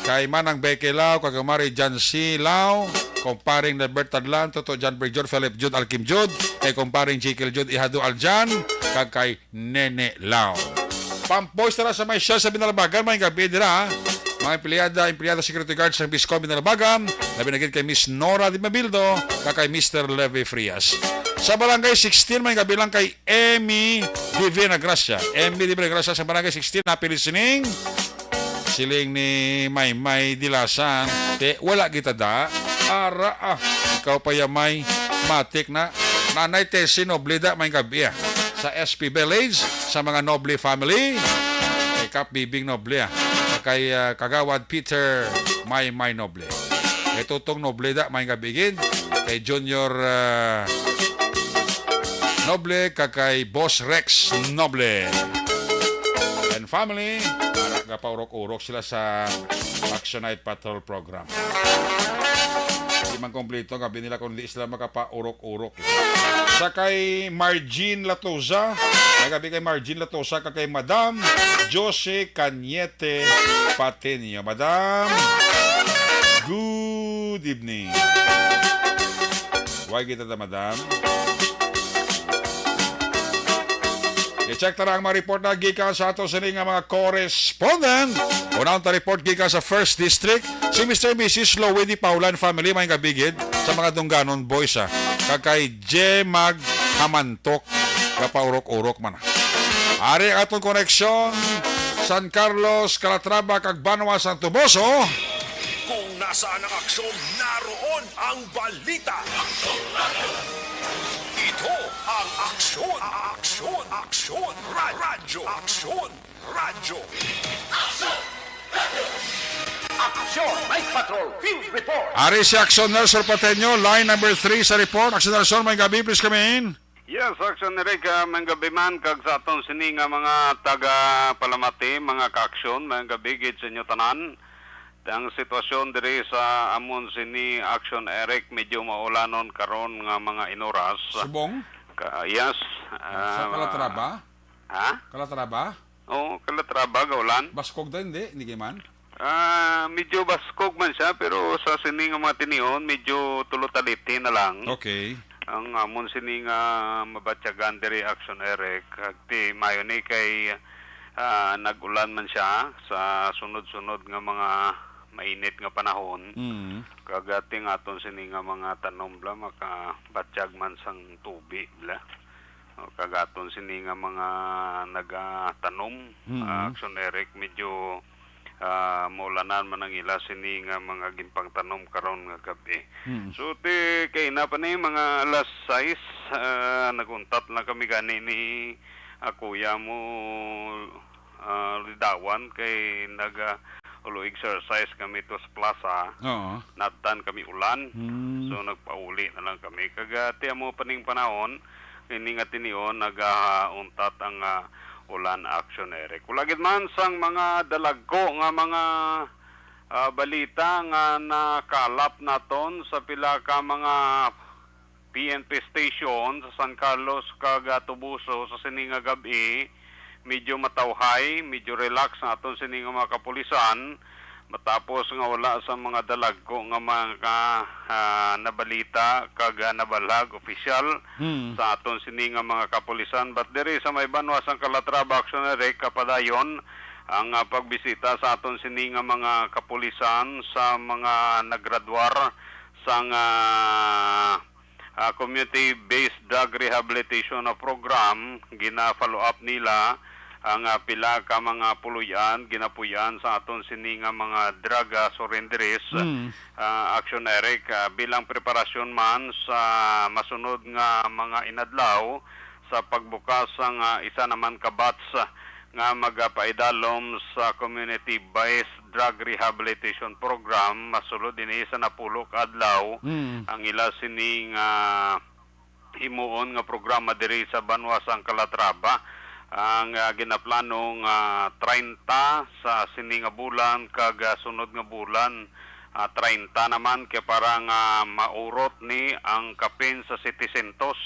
Kay Manang Becky Lao, kay Kumari Jan C. Lao, Kumparing Nelbert Tadlan, Toto John Brig Jud, Philip Jud, Alkim Jud, kay Kumparing Jekyll Jud, Ihado Aljan, kag kay Nene Lao. Pampoy tara sa may Shell sa Binalbagan, may gabi dira. Mga empleyada, empleyado security guard sa Biscom Binalbagan, labi na gid kay Miss Nora Di Mabildo, kag kay Mister Levy Frias. Sa Barangay sixteen, may gabi lang kay Emmy Divina Gracia. Emmy Divina Gracia sa Barangay sixteen, happy listening. Siling ni Maymay Dilasan, te, wala kita da. Ara, ah, ikaw pa ya, May. Matik na. Nanay Tessie Noble da, may gabi, ah. Sa S P Village, sa mga Noble family. Kay Kap Bibing Noble, ah. Kay, ah, Kagawad Peter Maymay Noble. Kay Tutong Noble da, may gabi gid. Kay Junior, ah, Noble, kag kay Boss Rex Noble and family. Ara, gapaurok-urok sila sa Action Night Patrol program. Di man kompleto, gabi nila kung di sila makapaurok-urok. Sa kay Margin Latosa, may gabi kay Margin Latosa, kag kay Madam Josie Cañete Patiño. Madam, good evening. Why kita ta, madam? I-check ta na ang mga report na gikan sa ato sini nga mga correspondent. Unang ta report gikan sa First District, si Mister and Missus Lowy Di Paula and family, may gabi gid sa mga Dungganon Boys, ah. Kag kay J Mag Hamantok, kapaurok-urok man, ah. Ari ang atong koneksyon, San Carlos, Calatrava, kag Banwa, Santo Poso. Kung nasaan ang aksyon, naroon ang balita. Ito ang Aksyon, Aksyon, Aksyon, Ra-, Radyo, Aksyon, Radyo. Aksyon, Night Patrol, Field Report. Ari si Aksyon Nelson Pateño, line number three sa report. Aksyon Nelson, may gabi, please come in. Yes, Aksyon Eric, ah, may gabi man, kag sa aton sini nga mga taga Palamati, mga ka-aksyon, may gabi gid sa inyo tanan. Ang sitwasyon diri sa amon sini, Aksyon Eric, medyo maulanon karon nga mga inoras. Subong? Ka-, yes. Sa ah, Calatrava? Ha? Calatrava? Oo, Calatrava, gaulan. Baskog ta, hindi? Hindi kay man? Ah, medyo baskog man siya, pero sa sini nga mga tinion, medyo tulo taliti na lang. Okay. Ang amon sini nga mabatyagan diri, Aksyon Eric, kag ti mayo ni kay, ah, nag-ulan man siya sa sunod-sunod nga mga mainit nga panahon. Mm. Kag ti ang aton sini nga mga tanom bla, makabatyag man sang tubi bla. O, kag aton sini nga mga nagatanom, Mm. ah, Aksyon Eric, medyo, ah, maulanan man ang ila sini nga mga ginpangtanom karon nga gab-i. Mm. So, ti, kay na pa ni mga alas sais, ah, naguntat lang kami gani ni, ah, kuya mo, ah, lidawan kay naga, ulo exercise kami to sa plaza. Oo. Natdan kami ulan. Hmm. So, nagpauli na lang kami. Kag, ah, ti amo pa ning panahon, ini nga tinion, nagauntat ang, ah, ulan, Aksyon Eric. Wala gid man sang mga dalagko nga mga, ah, balita nga nakalap naton sa pila ka mga P N P station sa San Carlos kag, ah, Toboso sa sini nga gab-i. Medyo matawhay, medyo relax ang aton sini nga mga kapulisan matapos nga wala sa mga dalagko nga mga, ah, nabalita kag, ah, nabalag opisyal Hmm. sa aton sini nga mga kapulisan. But diri sa may banwa sang Calatrava, Aksyon Eric, kapadayon ang, ah, pagbisita sa aton sini nga mga kapulisan sa mga naggraduar sang, ah, ah, community-based drug rehabilitation na program, gina-follow up nila ang, ah, pila ka mga puloy-an, ginapuy-an sa aton sini nga mga drug, ah, surrenderies, Mm. ah, Action Eric, ah, bilang preparasyon man sa masunod nga mga inadlaw sa pagbukas sang, ah, isa naman ka batch, ah, nga magapaidalom sa community-based drug rehabilitation program, masulod ini sa napulo ka adlaw Mm. ang ila sini nga himuon nga programa diri sa banwa sang Calatrava. Ang, ah, ginaplano nga treinta sa sini nga bulan kag, ah, sunod nga bulan ah, treinta naman kay para nga maurot ni ang kapin sa setecientos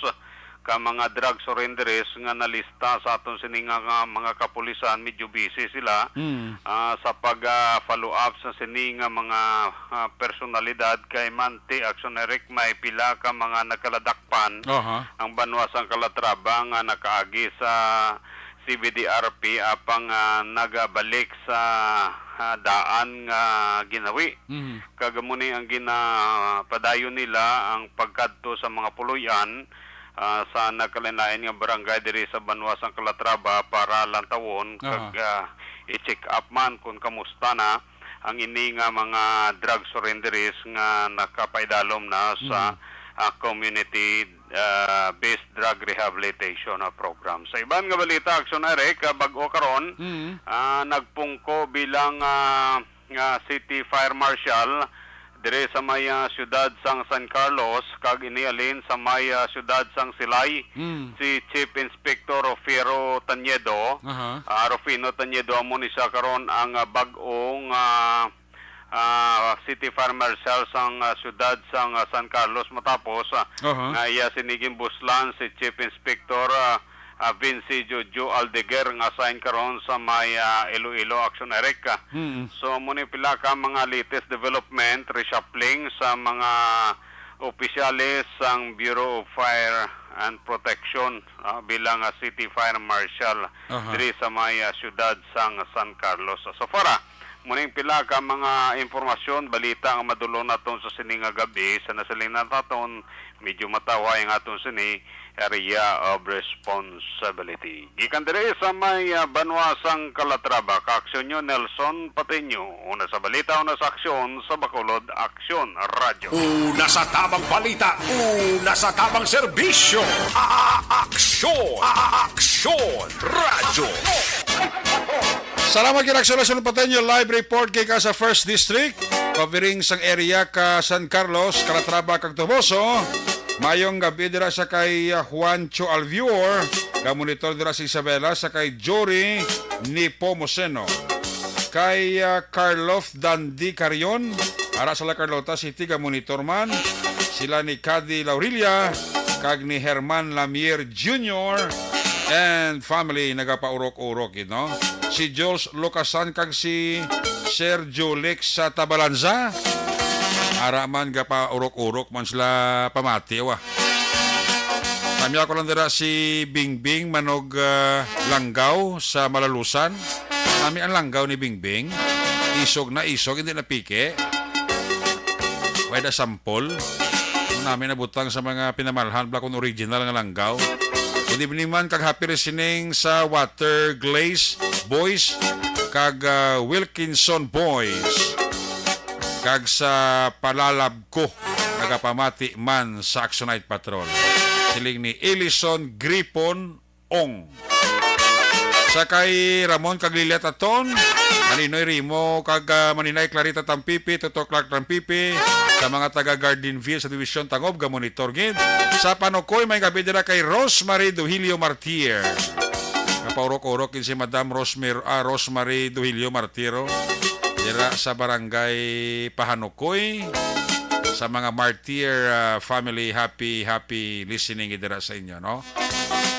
ka mga drug surrenderies nga nalista sa aton sini nga, nga mga kapulisan. Medyo busy sila, Mm. ah, sa pag, ah, follow up sa sini nga mga, ah, personalidad kay manti, Action Eric, may pila ka mga nagkaladakpan Aha. ang banwa sang Calatrava nga nakaagi sa C B D R P apang, ah, nagabalik sa, ah, daan nga ginawi. Mhm. Kag amo ni ang ginapadayon nila, ang pagkadto sa mga puloy-an, ah, sa nagkalain-lain nga barangay diri sa banwa sang Calatrava para lantawon kag, Aha. ah, i-check up man kung kamusta na ang ini nga mga drug surrenderies nga nakapaidalom na sa, Mhm. ah, community, ah, based drug rehabilitation, ah, program. Sa iban nga balita, Action Eric, ah, bag-o karon, Mhm. ah, nagpungko bilang, ah, nga City Fire Marshal diri sa may, ah, siyudad sang San Carlos, kag inialin sa may, ah, siyudad sang Silay, Mm. si Chief Inspector Fiero Tañedo, Aha. ah, Rufino Tañedo, amo ni siya karon ang, ah, bag-ong, ah, ah, City Fire Marshal sang, ah, siyudad sang, ah, San Carlos, matapos, ah, Aha. nga iya sini ginbuslan si Chief Inspector, ah, ah, Vince Jojo Aldeguer nga assign karon sa may, ah, Iloilo, Action Eric. Mm. So, amo ni pila ka mga latest development, reshuffling sa mga opisyales sang Bureau of Fire and Protection, ah, bilang, ah, City Fire Marshal Aha. diri sa may, ah, siyudad sang San Carlos. So far, ah, muning pila ka mga impormasyon, balita nga madulon naton sa sini nga gabi. Sa nasiling na naton, medyo matawhay ang aton sini area of responsibility. Gikan diri sa may, ah, banwa sang Calatrava, kaaksyon nyo Nelson Patiño, una sa balita, una sa aksyon, sa Bacolod Aksyon Radyo. Una sa tamang balita, una sa tamang serbisyo. A-, a-, aksyon, a-, a-, aksyon, radyo. Salamat kay Raksol Asunod Pateño, live report kay ka sa First District, covering sang area ka San Carlos, Calatrava, kag Toboso. Mayong gabi dira sa kay, ah, Juancho Alvior, ga monitor dira sa Isabela, sa kay Jory Nepomuceno, kay, ah, Carlof Dandi Carion, ara sa La Carlota City, ga monitor man sila ni Cady Laurilla kag ni Herman Lamier Junior and family, nagapaurok-urok gid, no? Si Jules Lucasan kag si Sir Julix sa Tabalanza, ara man, gapaurok-urok man sila pamati, wa. Tami ako lang dira si Bingbing Manog, ah, Langgaw sa Malalusan. Nami ang langgaw ni Bingbing. Isog na isog, hindi na piki. Way da sample. Nami nabutang sa mga pinamalhan, bala kung original nga langgaw. Good evening man, kag happy listening sa Water Glaze Boys kag, ah, Wilkinson Boys. Kag sa Palalab Ko, nagapamati man sa Action Night Patrol. Siling ni Elison Gripon Ong. Sa kay Ramon kag Lilia Taton, Maninoy Rimo kag, ah, Maninay Clarita Tampipi, Toto Clark Tampipi, sa mga taga Garden View sa Division Tangob, ga monitor gid. Sa Panukoy, may gabi dira kay Rosemary Duhilio Martir. Napaurok-urok gid si Madam Rosemary, ah, Rosemary Duhilio Martiro. Dira sa Barangay Pahanukoy, sa mga Martir, ah, family, happy, happy listening gid dira sa inyo, no?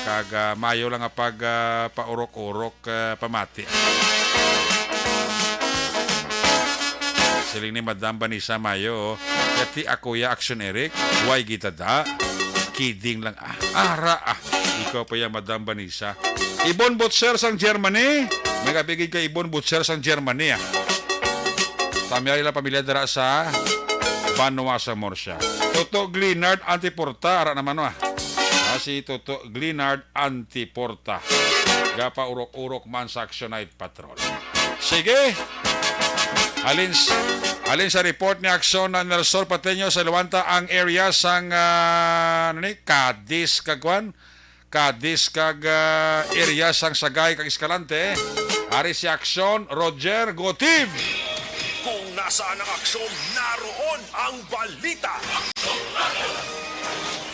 Kag, ah, mayo lang nga pag, ah, paurok-urok, ah, pamati. Siling ni Madam Vanessa Mayo, "Yati ako ya, Action Eric, way gid ta da. Kidding lang, ah. Ara, ah. Ikaw pa ya, Madam Vanessa." Ibon Butcher sang Germany. May gabi gid kay Ibon Butcher sang Germany, ah. Tami ang ilang pamilya dira sa Banwa sa Murcia. Toto Glenard Antiporta, ara naman, ah. Ah, si Toto Glenard Antiporta. Gapaurok-urok man sa Action Night Patrol. Sige. Alin s-, alin sa report ni Aksyon na Nelson Pateño sa Luanta ang area sang, ah, ano ni, Cadiz kag kwan? Cadiz kag, ah, area sang Sagay kag Escalante. Ari si Aksyon, Roger, go team! Kung nasaan ang aksyon, naroon ang balita.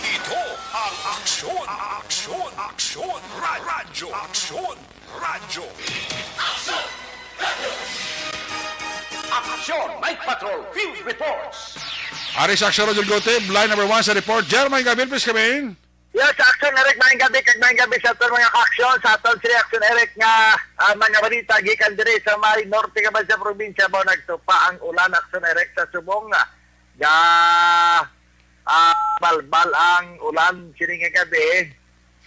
Ito ang Aksyon, Aksyon, Aksyon, Ra-, Radyo, Aksyon, Radyo. Action Night Patrol Field Reports. Ari sa Aksyon, Rodrigo Tib, line number one sa report. Jermaine Gabil, please come in. Yes, Action Eric, maayong gabi kag maayong gabi sa aton mga ka-aksyon, sa aton si Action Eric nga ah, mga balita gikan diri sa may norte nga sa probinsya. Mao nagtupa ang ulan, Action Eric, sa subong nga ah, balbal ang ulan sini nga gabi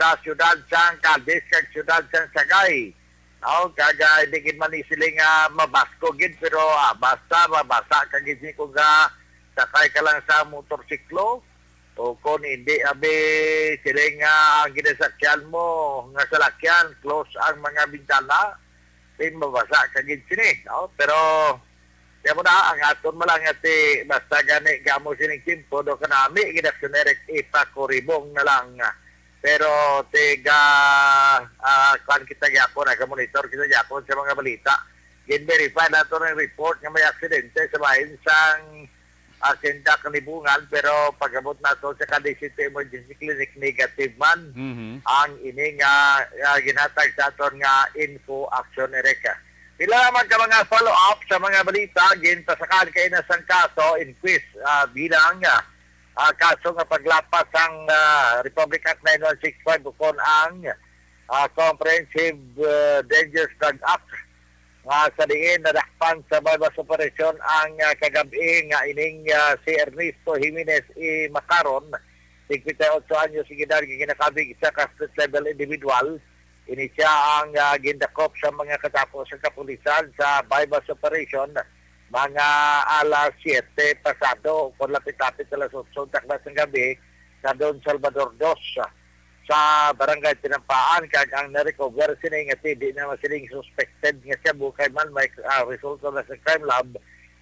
sa siyudad sang Cadiz kag siyudad sang Sagay. Aw, kag ah, hindi gid man ni sila nga mabasko gid, pero ah, basta mabasa ka gid ni kung ah, sakay ka lang sa motorsiklo o kung hindi, abi, sila nga ang ginasakyan mo nga salakyan, close ang mga bintana, di mabasa ka gid sini, no? Pero kaya mo na, ang aton mo lang nga ti, basta gani kamo sining timpo, do kanami gid, Action Eric, ipakuribong na lang. Pero tiga ah, kuan kita gyapon, naga-monitor kita gyapon sa mga balita. Gin-verify nato ang report nga may aksidente sa bahin sang ah, Sinda Kanibungan, pero pag-abot nato sa Cadiz City Emergency Clinic, negative man Mhm. ang ini nga ah, ginhatag sa aton nga info, Action Eric. Pila naman ka mga follow-up sa mga balita, ginpasakaan kay na sang kaso, inquest ah, bilang ah, ah, kaso nga paglapas sang ah, Republic Act nine one six five ukon ang ah, Comprehensive ah, Dangerous Drug Act nga sa diin nadakpan sa buy-bust operation ang ah, kagab-i nga ining ah, si Ernesto Jimenez E. Macaron, singkwenta y otso anyos ang edad, nga ginakabig sa ka street level individual. Ini siya ang ah, gindakop sa mga katapo sa kapulisan sa buy-bust operation mga alas siyete pasado, kung lapit-lapit alas otso takna sang gabi, sa Don Salvador Dos sa Barangay Tinampaan, kag ang na-recover sini nga T V na masiling suspected nga shabu kay man may ah, resulta na sa crime lab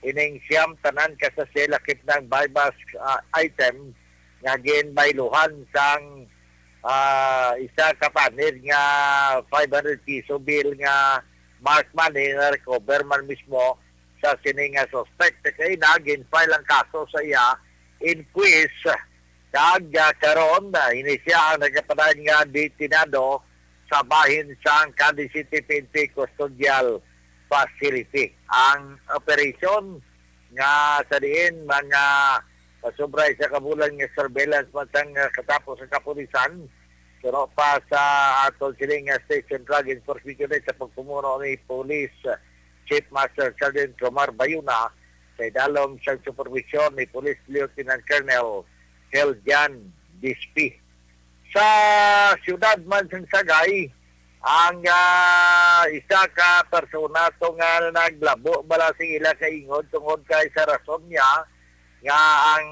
ining siyam tanan ka sachet lakip ng buy-bust ah, item nga ginbayluhan sang ah, isa ka panel nga five hundred piso bill nga marked money na recover man mismo sa sini nga suspect. Kay na gin-file ang kaso sa iya, inquest, kag ah, karon ah, ini siya ang nagapadayon nga detenado sa bahin sang Cadiz City P N P Custodial Facility. Ang operation nga sa diin mga pasubra isa ka bulan nga surveillance man sang ah, katapo sa kapulisan, suno pa sa aton siling nga Station Drug Enforcement Unit sa pagpumuno ni Police Chief Master Sergeant Romar Bayuna, sa idalom sang supervision ni Police Lieutenant Colonel Heljan Dispi. Sa siyudad man sang Sagay, ang ah, isa ka persona to nga naglabo bala sa ila ka ingod tungod kay sa rason niya nga ang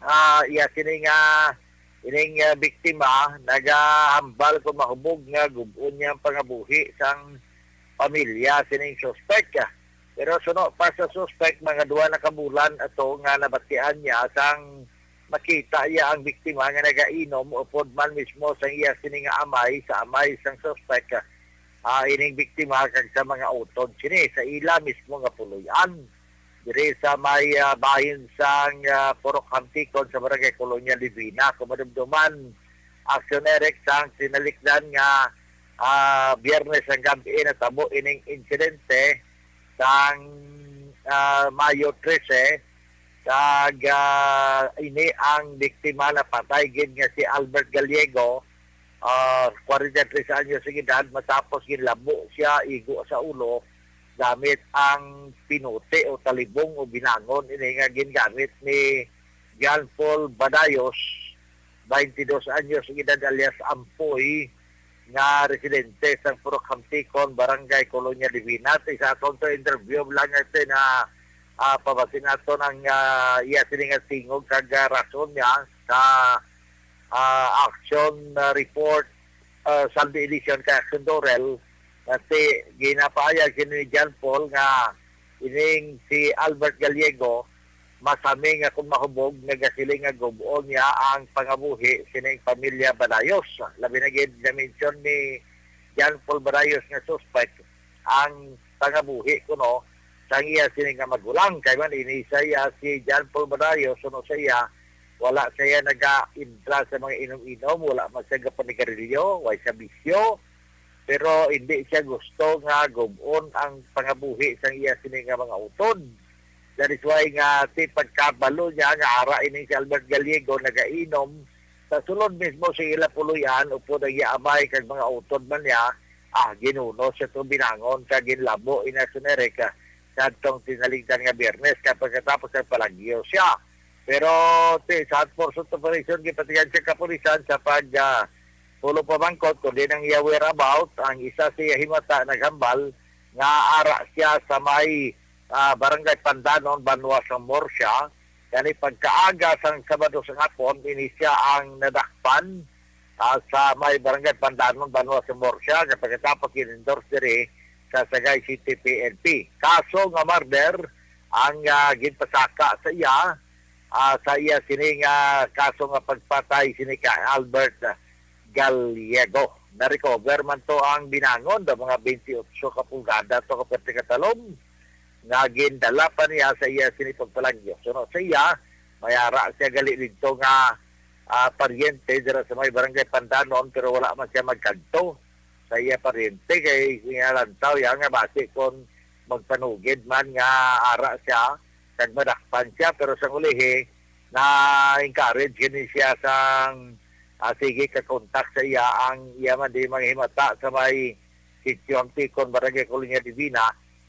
ah, iya sini nga ining ah, biktima nagahambal kung mahubog nga gub-on niya ang pangabuhi sang pamilya sining suspek. Pero suno pa sa suspek, mga duha na ka bulan ato nga nabatian niya sang makita iya ang biktima nga nagainom upod man mismo sang iya sini nga amay, sa amay sang suspek, ah, ining biktima kag sa mga utod sini sa ila mismo nga puloy-an diri sa may ah, bahin sang ah, Purok Hamtikon sa Barangay Colonia Divina. Kung madumduman, Action Eric, sang sinalikdan nga ah, Biyernes ang gabi natabo ining insidente sang ah, Mayo trese, kag ah, ini ang biktima napatay gid nga si Albert Gallego, ah, kwarenta y tres anyos ang edad, matapos ginlabo siya igo sa ulo gamit ang pinuti o talibong o binangon ini nga gingamit ni John Paul Badayos, twenty-dos anyos ang edad, alias Ampoy, nga residente sa Purok Hamtikon, Barangay Colonia Divina. Sa aton to interview lang ito na ah, pabasin nato ang ah, iya sini nga tingog kag ah, rason niya sa ah, action ah, report ah, Sunday edition kay Action Dorel. Kasi ginapaayag sini ni John Paul nga ining si Albert Gallego masami nga kung mahubog, nagasiling nga gub-on niya ang pangabuhi sining pamilya Balayos. Labi na gid na-mention ni John Paul Barayos nga suspect ang pangabuhi kuno sang iya sini nga magulang. Kay man ini sa iya si John Paul Barayos, suno sa iya, wala sa iya naga-intra sa mga inom-inom, wala man siya gapanigarilyo, way sa bisyo. pero hindi siya gusto nga gub-on ang pangabuhi sang iya sini nga mga utod. That is why nga ti pagkabalo niya nga ara ini si Albert Gallego nagainom sa sulod mismo sa ila puloy-an upod ang iya amay kag mga utod man niya, ah, ginuno siya to binangon kag ginlabo ina si Eric, ah, kadtong tinaligdan nga Biyernes kag pagkatapos nagpalagyo siya. Pero ti sa hot pursuit operation gipatigan siya kapulisan sa pag, ah, pulo pamangkot kundi nang iya whereabout. Ang isa sa iya himata naghambal nga ara siya sa may, ah, Barangay Pandanon, Banwa sa Murcia. Gani pagkaaga sang Sabado sa hapon, ini siya ang nadakpan, ah, sa may Barangay Pandanon, Banwa sa Murcia, nga pagkatapos gin-endorse diri sa Sagay City P N P. Kaso nga murder ang, ah, ginpasaka sa iya, ah, sa iya sini nga kaso nga pagpatay sini ka Albert Gallego. Na-recover man to ang binangon, daw mga twenty-eight ka pulgada to ka perte ka talom nga gindala pa niya sa iya sini pagpalagyo. Suno sa iya, may ara siya gali didto nga, ah, paryente dira sa may Barangay Pandanon, pero wala man siya magkadto sa iya paryente kay ginalantaw iya nga basi kon magpanugid man nga ara siya kag madakpan siya, pero sang ulihi na-encourage gani siya sang, ah, sige ka contact sa iya ang iya man di manghimata sa may Sitio Anticon, Barangay Colonia Divina,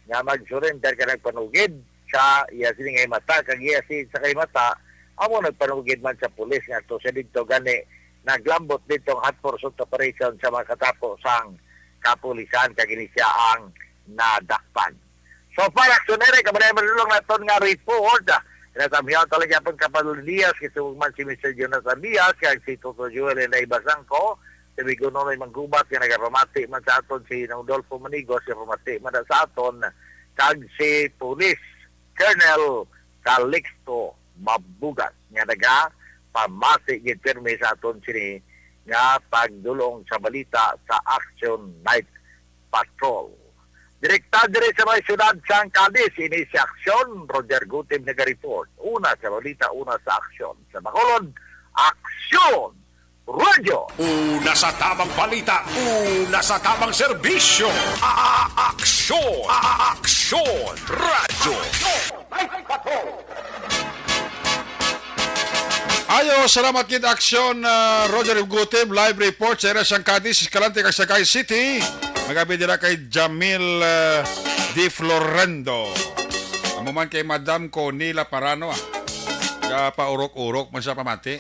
nga mag-surrender ka nagpanugid sa iya sini nga himata kag iya si sa kahimata amo nagpanugid man sa pulis nga to siya didto gani naglambot didto ang hot pursuit operation sa mga katapo sang kapulisan kag ini siya ang nadakpan. So far, Aksyon Eric, amo na yung manulong naton nga report. Jonathan Miao talaga pang Kapal Diaz, kasi man si Mister Jonathan Diaz, kag si Toto Joel and Iba Sangko, si Bigono may manggubat nga nagapamati man sa aton si Nang Dolfo Manigos, nga pamati man na sa aton, kag si Police Colonel Calixto Mabugas, nga nagapamati gid pirmi sa aton sini nga pagdulong sa balita sa Action Night Patrol. Direkta diri sa may siyudad sang Cadiz, ini si Aksyon, Roger Gutib naga-report. Una sa balita, una sa aksyon. Sa Bacolod, Aksyon Radyo. Una sa tabang balita, una sa tabang serbisyo. A-, a-, aksyon, a-, a-, aksyon, radyo. Ayo, salamat gid, Aksyon, ah, Roger Gutib, live report sa area sang Cadiz, Escalante, kag Sagay City. Magabi dira kay Jamil, ah, Di Florendo. Amo man kay Madam Conila Parano, ah. Ga paurok-urok man sa pamati.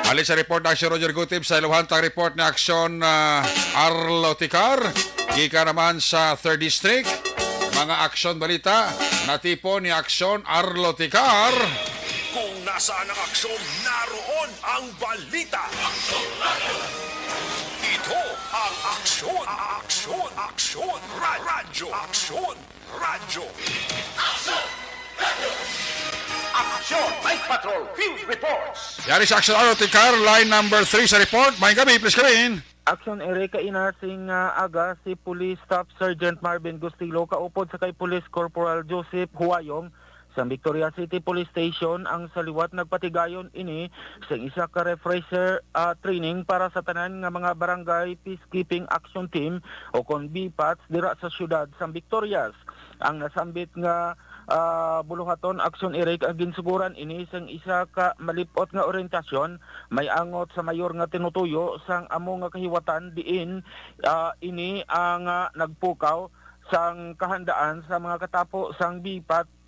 Ali sa report na si Roger Gutib sa iluhan tang report ni Aksyon, ah, Arlo Ticar. Gikan naman sa Third District, mga aksyon balita, natipon ni Aksyon ArloTicar. Kung nasaan ang aksyon, naroon ang balita. Ito ang aksyon, aksyon, aksyon, ra-, radyo, aksyon, radyo. Aksyon, Night Patrol, Field Reports. Yari sa Aksyon Arlo Ticar, line number three sa report. May gabi, please come in. Aksyon, Eric, kaina sing, ah, aga, si Police Staff Sergeant Marvin Gustilo kaupod sa kay Police Corporal Joseph Huayong sa Victoria City Police Station ang sa liwat nagpatigayon ini sa isa ka refresher, ah, training para sa tanan nga mga barangay peacekeeping action team o kon B PATS dira sa siyudad sang Victorias. Ang nasambit nga, ah, buluhaton, Aksyon, Eric, ang ginsuguran ini sang isa ka malip-ot nga orientasyon may angot sa mayor nga tinutuyo sang amo nga kahiwatan diin, ah, ini ang, ah, nagpukaw sang kahandaan sa mga katapo sang B PATS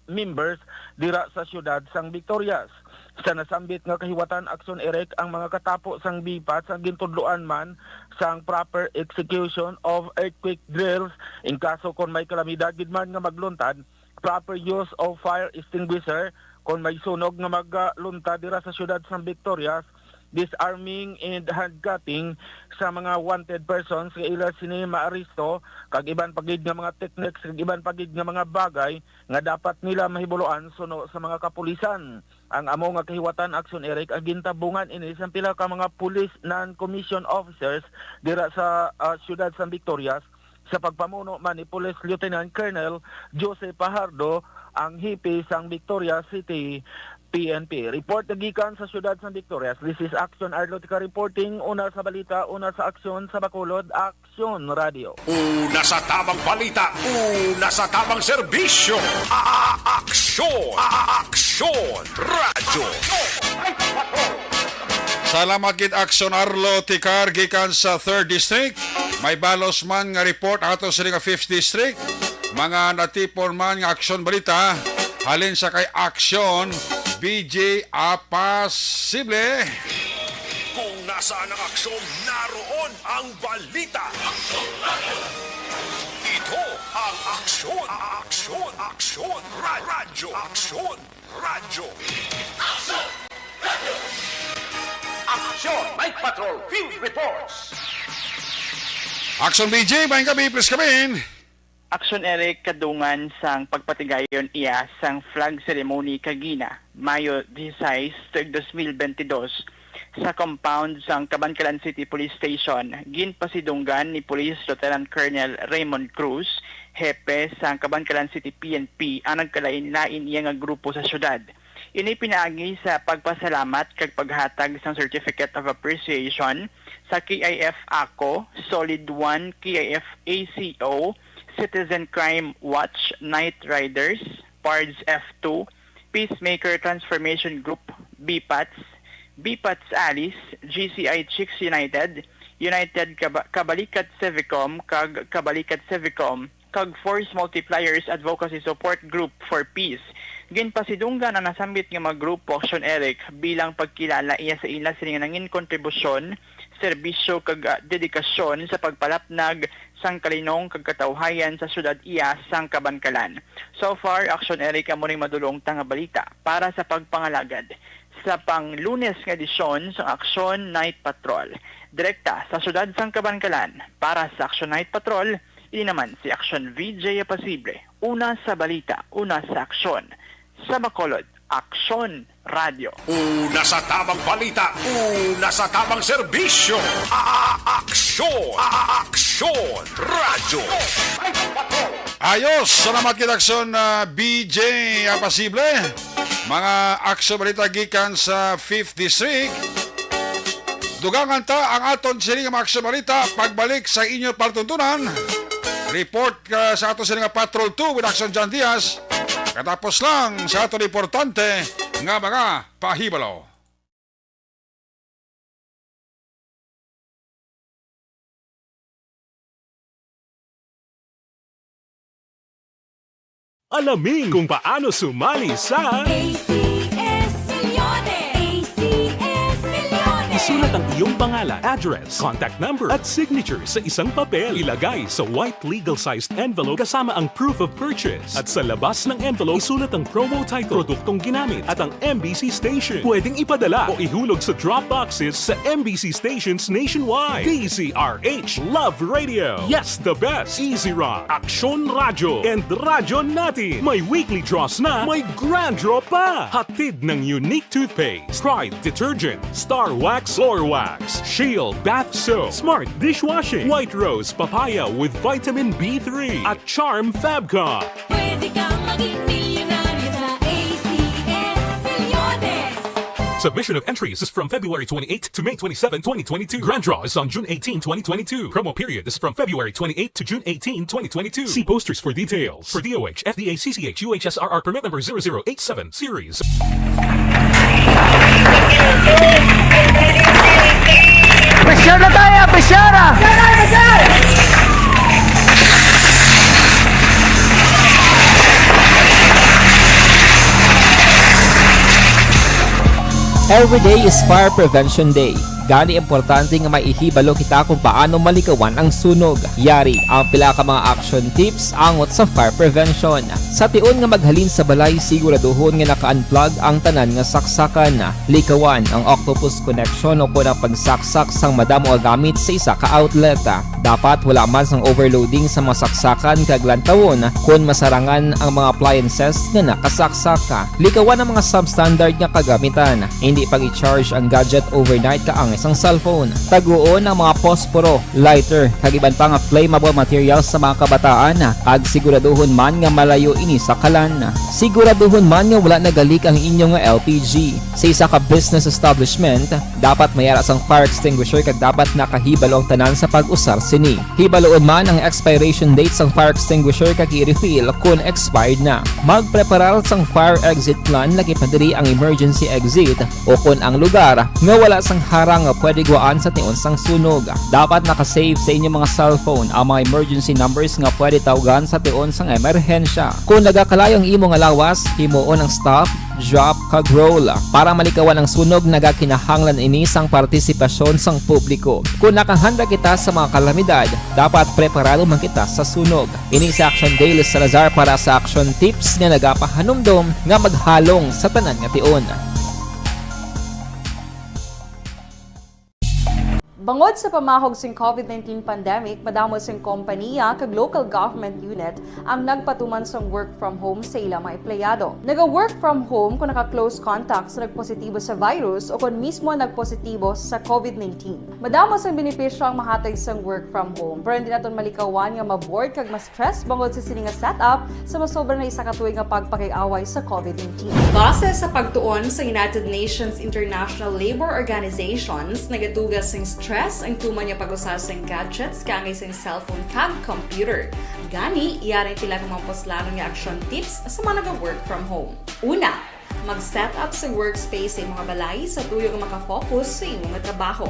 members dira sa siyudad sang Victorias. Sa nasambit nga kahiwatan, Aksyon, Eric, ang mga katapo sang B PATS ang gintudloan man sang proper execution of earthquake drills in kaso kon may kalamidad gid man nga magluntad, proper use of fire extinguisher kon may sunog nga magluntad dira sa siyudad sang Victorias, disarming and handcuffing sa mga wanted persons nga ila sini maaresto, kag iban pa gid nga mga techniques kag iban pa gid nga mga bagay nga dapat nila mahibuloan suno sa mga kapulisan. Ang amo nga kahiwatan, Aksyon, Eric, ang gintabungan ini sang pila ka mga police non-commissioned officers dira sa, ah, siyudad sang Victorias, sa pagpamuno man ni Police Lieutenant Colonel Jose Fajardo, ang hepe sang Victoria City P N P. Report na gikan sa siyudad sang Victorias. This is Action Arlotica reporting. Una sa balita, una sa aksyon sa Bacolod, Aksyon Radio. Una sa tabang balita, una sa tabang serbisyo. A-, a-, aksyon, a-, a-, aksyon, radyo. Salamat gid, Aksyon Arlo Tikar, gikan sa Third District. May balos man nga report ato sa nga Fifth District. Mga natipon man nga aksyon balita, halin sa kay Aksyon B J Apasible. Kung nasaan ang aksyon, naroon ang balita. Ito ang Aksyon, Aksyon, Aksyon, Ra-, Radyo, Aksyon, Radyo. Aksyon! Night Patrol Field Reports. Aksyon B J, maayong gabi, please come in. Aksyon Eric, kadungan sang pagpatigayon iya sang flag ceremony kagina, Mayo disisais, tuig dos mil bentidós, sa compound sang Kabankalan City Police Station, ginpasidunggan ni Police Lieutenant Colonel Raymond Cruz, hepe sang Kabankalan City P N P, ang nagkalain-lain niya nga grupo sa syudad. Ini pinaagi sa pagpasalamat kag paghatag sang Certificate of Appreciation sa K I F ACO, Solid One, K I F ACO, Citizen Crime Watch, Night Riders, Pards F two, Peacemaker Transformation Group, BPATS, BPATS Alice, G C I Chicks United, United Kaba-, Kabalikat Civicom, kag Kabalikat Civicom, kag Force Multipliers Advocacy Support Group for Peace. Ginpasidunggan ang nasambit nga mga grupo, Aksyon Eric, bilang pagkilala iya sa ila sini nga nangin kontribusyon, serbisyo, kag, ah, dedikasyon sa pagpalapnag sang kalinong kag katawhayan sa syudad iya sang Kabankalan. So far, Aksyon Eric, amo ning madulong ta nga balita para sa pagpangalagad sa pang-Lunes nga edisyon sang Aksyon Night Patrol. Direkta sa syudad sang Kabankalan, para sa Aksyon Night Patrol, ini naman si Aksyon V J Apasible. Una sa balita, una sa aksyon. Sa Bacolod, Aksyon Radyo. Una sa tabang balita, una sa tabang serbisyo. A-, a-, aksyon, a-, a-, aksyon, radyo. Ayos, salamat gid, Aksyon, ah, B J Apasible. Mga aksyon balita gikan sa Fifth District. Dugangan ta ang aton sini nga mga aksyon balita pagbalik sa inyo palatuntunan. Report ka sa ato sini nga Patrol two with Action John Diaz. Katapos lang sa aton importante nga mga pahibalo. Alamin kung paano sumali sa A C S Millones. A C S Millones. Isulat ang iyong pangalan, address, contact number, at signature sa isang papel. Ilagay sa white legal-sized envelope kasama ang proof of purchase. At sa labas ng envelope, isulat ang promo title, produktong ginamit, at ang M B C station. Pwedeng ipadala o ihulog sa drop boxes sa M B C stations nationwide. D Z R H Love Radio. Yes, the best. Easy Rock, Aksyon Radyo, and Radyo Natin. May weekly draws na, may grand draw pa. Hatid ng Unique Toothpaste, Pride Detergent, Star Wax Floor Wax, Shield Bath Soap, Smart Dishwashing, White Rose Papaya with Vitamin B three, at Charm Fabcon. Pwede kang maging milyonaryo sa A C S Millones. Submission of entries is from February twenty-eight to May twenty-seven, twenty twenty-two. Grand draw is on June eighteen, twenty twenty-two. Promo period is from February twenty-eight to June eighteen, twenty twenty-two. See posters for details. For D O H, F D A, C C H, U H S R R permit number zero zero eight seven series. Pressure na tayo, pressure na! Every day is Fire Prevention Day. Gani importante nga maihibalo kita kung paano malikawan ang sunog. Yari ang pila ka mga action tips angot sa fire prevention. Sa tion nga maghalin sa balay, siguraduhon nga naka-unplug ang tanan nga saksakan. Likawan ang octopus connection o kon ang pagsaksak sang madamo nga gamit sa isa ka outlet. Dapat wala man sang overloading sa mga saksakan kag lantawon kon masarangan ang mga appliances nga nakasaksak. Likawan ang mga substandard nga kagamitan. Hindi pag-i-charge ang gadget overnight ka ang sang cellphone. Taguon ang mga posporo, lighter, kag iban pa nga flammable materials sa mga kabataan, kag siguraduhon man nga malayo ini sa kalan. Siguraduhon man nga wala nagalik ang inyo nga L P G. Sa isa ka business establishment, dapat may ara sang fire extinguisher kag dapat nakahibalo ang tanan sa pag-usar sini. Hibaluon man ang expiration date sang fire extinguisher kag i-refill kon expired na. Magpreparar sang fire exit plan, laki pa diri ang emergency exit o kon ang lugar nga wala sang harang nga pwede guwaan sa tion sang sunog. Dapat naka-save sa inyo mga cellphone ang mga emergency numbers nga pwede tawgan sa tion sang emerhensya. Kon nagakalayo ang imo nga lawas, himuon ang stop, drop, kag roll. Para malikawan ang sunog, nagakinahanglan ini sang partisipasyon sang publiko. Kon nakahanda kita sa mga kalamidad, dapat preparado man kita sa sunog. Ini si Action Daily Salazar para sa Action Tips nga nagapahanumdom nga maghalong sa tanan nga tion. Bangod sa pamahog sing COVID nineteen pandemic, madamo sing kompaniya kag local government unit ang nagpatuman sang work from home sa ila mga empleyado. Naga-work from home kung naka-close contact sa nagpositibo sa virus o kon mismo nagpositibo sa COVID nineteen. Madamo sang benepisyo ang mahatag sang work from home, pero hindi naton malikawan nga ma-bored kag ma-stress bangod sa sini nga setup sa masobra na isa ka tuig nga pagpakig-away sa COVID nineteen. Base sa pagtuon sa United Nations International Labour Organizations, nagatuga sing stress ang tuman nga pag-usa sing gadgets kaangay sing cellphone kag computer. Gani, yari ang pila ka mga puslanon nga action tips sa mga naga-work from home. Una, mag-set up sa workspace sa imong balay sa tuyo nga makafocus sa imo nga trabaho.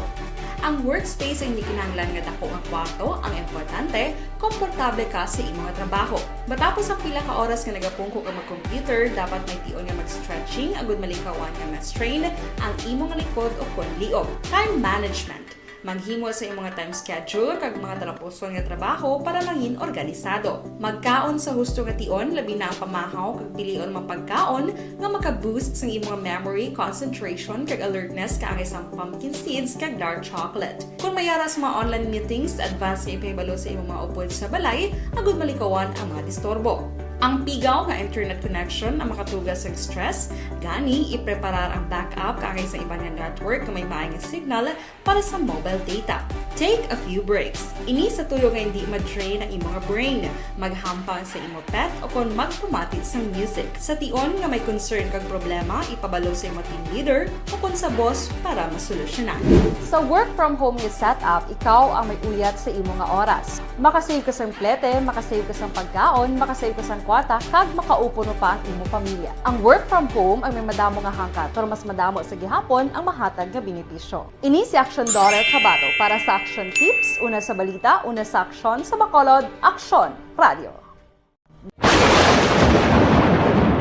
Ang workspace ay hindi kinahanglan nga dako nga kwarto, ang importante, komportable ka sa imo nga trabaho. Matapos ang pila ka oras nga nagapungko ka mag-computer, dapat may tion nga mag-stretching agud malikawan nga ma-strain ang imo nga likod o kon liog. Time management. Maghimo sa imong nga time schedule kag mga talapuson nga trabaho para mangin organisado. Magkaon sa husto nga tion, labi na ang pamahaw kag pilion mga pagkaon nga maka-boost sang imong memory, concentration, kag alertness kaangay sang pumpkin seeds kag dark chocolate. Kon may ara sa mga online meetings, advance nga ipahibalo sa imong mga upod sa balay agud malikawan ang mga disturbo. Ang pigaw nga internet connection ang makatuga sang stress, gani ipreparar ang backup kaangay sa iban nga network nga may maayo nga signal para sa mobile data. Take a few breaks. Ini sa tuyo nga hindi ma-drain ang imo nga brain. Maghampang sa imo pet o kon magpamati sang music. Sa tion nga may concern kag problema, ipabalo sa imo team leader o kon sa boss para masolusyonan. Sa work from home nga setup, ikaw ang may uyat sa imo nga oras. Makasave ka sang plete, makasave ka sang pagkaon, makasave ka sang kwarta, kag makaupuno pa ang imo pamilya. Ang work from home ang may madamo nga hangkat, pero mas madamo sa gihapon ang mahatag nga benepisyo. Ini si Action Daughter Kabato para sa Action Tips, una sa balita, una sa aksyon, sa Bacolod, Aksyon Radio.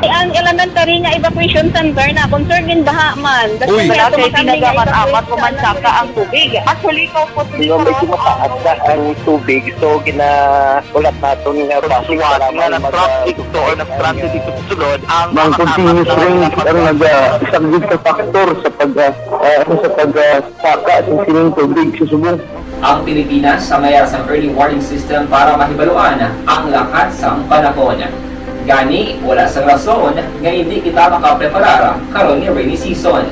Ang elementary nga evacuation center na concern gid baha man. Uy. Wala kay tinaga man, amat ko man saka ang tubig. Actually, ikaw po, di ba, medyo mataas na ang tubig, so ginaulat naton nga traffic, nga nag-traffic to or nag-transit dito sa sulod ang mga continuous rain ang nag-, ah, isa gid ka factor sa pag, ah, ah, ano, sa pag, ah, saka sa sining tubig sa subong. Ang Pilipinas sa mayar sang early warning system para mahibaluan ang lakat sang panahon. Gani, wala sang rason nga hindi kita makapreparar karon nga rainy season.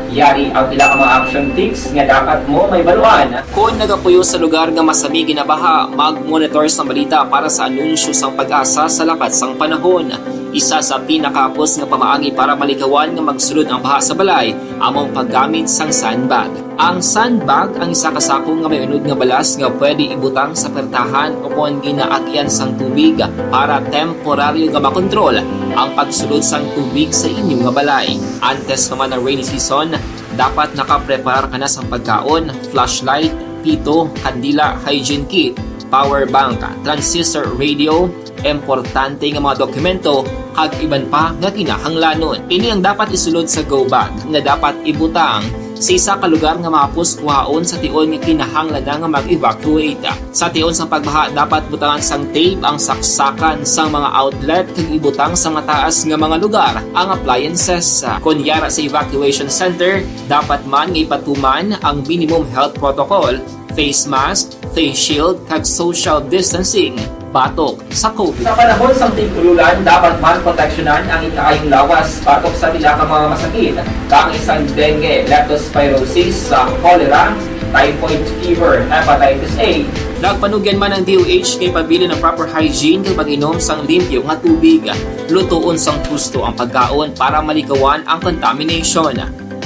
Yari ang pila ka mga action tips nga dapat mo mahibaluan. Kon nagapuyo sa lugar nga masami ginabaha, mag-monitor sa balita para sa anunsyo sang PAGASA sa lakat sang panahon. Isa sa pinakahapos nga pamaagi para malikawan nga magsulod ang baha sa balay amo ang paggamit sang sandbag. Ang sandbag ang isa ka sako nga may unod nga balas nga pwede ibutang sa pertahan o kon ginaagyan sang tubig para temporaryo nga makontrol ang pagsulod sang tubig sa inyo nga balay. Antes pa man ang rainy season, dapat nakapreparar ka na sang pagkaon, flashlight, pito, kandila, hygiene kit, power bank, transistor radio, importante nga mga dokumento, kag iban pa nga kinahanglanon. Ini ang dapat isulod sa go bag nga dapat ibutang sa isa ka lugar nga mahapos kuhaon sa tion nga kinahanglan na nga mag-evacuate. Sa tion sang pagbaha, dapat butangan sang tape ang saksakan sang mga outlet kag ibutang sa mataas nga mga lugar ang appliances. Kon yara sa evacuation center, dapat man nga ipatuman ang minimum health protocol, face mask, face shield, kag social distancing. batok sa COVID. Sa panahon sang tig-ululan, dapat man proteksyonan ang ikaayong lawas batok sa pila ka mga masakit, kaangay sang dengue, leptospirosis, sa cholera, typhoid fever, hepatitis A. Nagpanugyan man ang D O H kay pabilin ang proper hygiene kag pag-inom sang limpyo nga tubig. Lutoon sang husto ang pagkaon para malikawan ang contamination.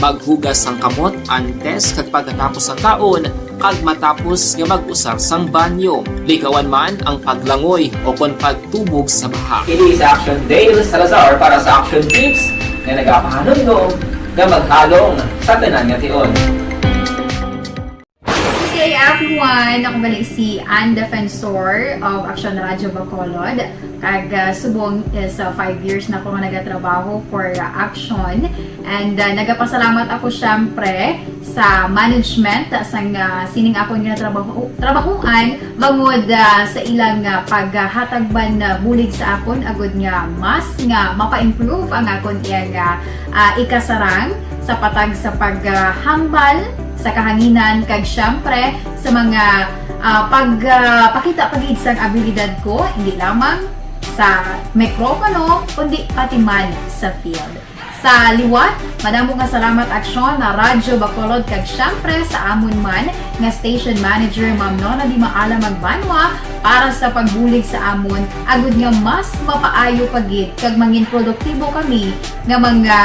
Maghugas sang kamot antes kag pagkatapos sang kaon, kag matapos nga mag-usar sang banyo. Likawan man ang paglangoy o kon pagtubog sa baha. Kini si Action Dale Salazar para sa Action Tips nga nagapahanumdom nga maghalong sa tanan nga tion. Good day, everyone! Ako gali si Ann Defensor of Action Radio Bacolod. Kag ah, subong is ah, five years na ako nga nagatrabaho for ah, Action. And ah, nagapasalamat ako syempre sa management sang ah, sining akon nga trabaho, trabahuan bangod ah, sa ilang ah, paghatag man ah, bulig sa akon agud nga mas nga mapa-improve ang akon iyang ah, ah, ikasarang sa patag sa paghambal sa kahanginan kag syempre sa mga ah, pagpakita pa gid sang abilidad ko, hindi lamang sa mikropono kundi pati man sa field. Sa liwat, madamo nga salamat Aksyon na Radyo Bacolod kag syempre sa amon man nga station manager, Ma'am Nona Di Maala Magbanwa, para sa pagbulig sa amon agud nga mas mapaayo pa gid kag mangin produktibo kami nga mga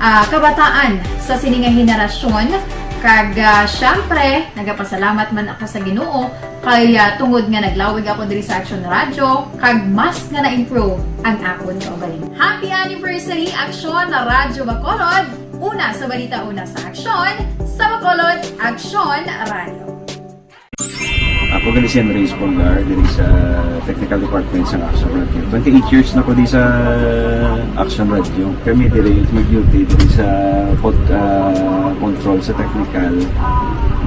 ah, kabataan sa sini nga henerasyon. Kag ah, syempre, nagapasalamat man ako sa Ginoo kay ah, tungod nga naglawig ako diri sa Action Radio kag mas nga na-improve ang akon kaugalingon. Happy anniversary, Aksyon na Radyo Bacolod! Una sa balita, una sa aksyon, sa Bacolod, Aksyon Radio. Ako gali si Henry Espolgar diri sa technical department sa Action Radio. Twenty-eight years na ko di sa Action Radio. Kami diri mag-duty diri sa pod, ah, control sa technical.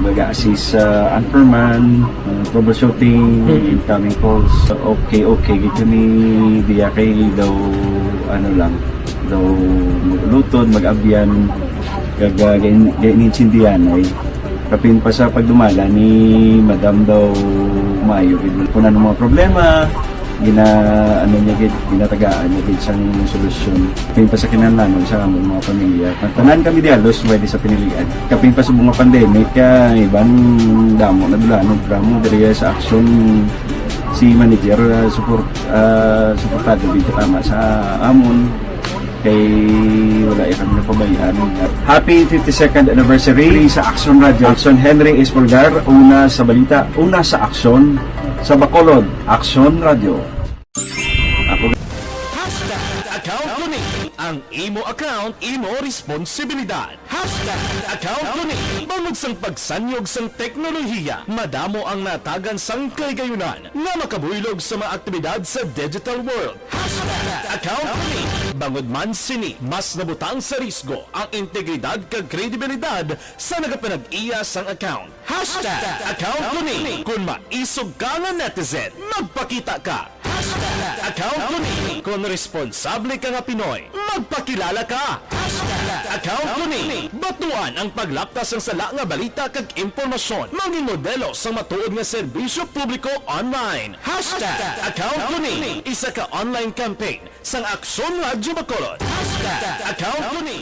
Mag-assist sa anchorman, ah, troubleshooting, incoming calls. Okay, okay. Gid kami diya kay daw ano lang, daw mag-ulutod, mag-abyan, kag ah, gain- gainintindihan ay kapin pa sa pagdumala ni Madam daw maayo gid. Kung ano mga problema, gina ano niya gid, ginatagaan niya gid sang solusyon. Kapin pa sa kinahanglanon sa among mga pamilya. Tanan kami di halos pwede sa pinilian. Kapin pa sa mga pandemic, kaya iban damo na dula ano drama diri sa aksyon si manager ah, support ah, suportado gid tama sa amon. Kay wala ya kami napabayaan. Happy fifty-second anniversary sa Action Radio. Action Henry Espolgar, una sa balita, una sa aksyon, sa Bacolod, Action Radio. Ako Hashtag account ko ni. Ang imo account, imo responsibilidad. Hashtag account ko ni. Bangod sang pagsanyog sang teknolohiya, madamo ang natagan sang kaligayunan nga makabuylog sa mga aktibidad sa digital world. Hashtag account ko ni. Bangod man sini, mas nabutang sa risgo ang integridad kag kredibilidad sa nagapanag-iya sang account. Hashtag account ko ni. Kon maisog ka nga netizen, magpakita ka. Hashtag account ko ni. Kon responsable ka nga Pinoy, magpakilala ka. Hashtag account ko ni. Batuan ang paglaptas sang sala nga balita kag impormasyon. Mangin modelo sang matuod nga serbisyo publiko online. Hashtag account ko ni. Isa ka online campaign sang Aksyon Radyo Bacolod. Hashtag account ko ni.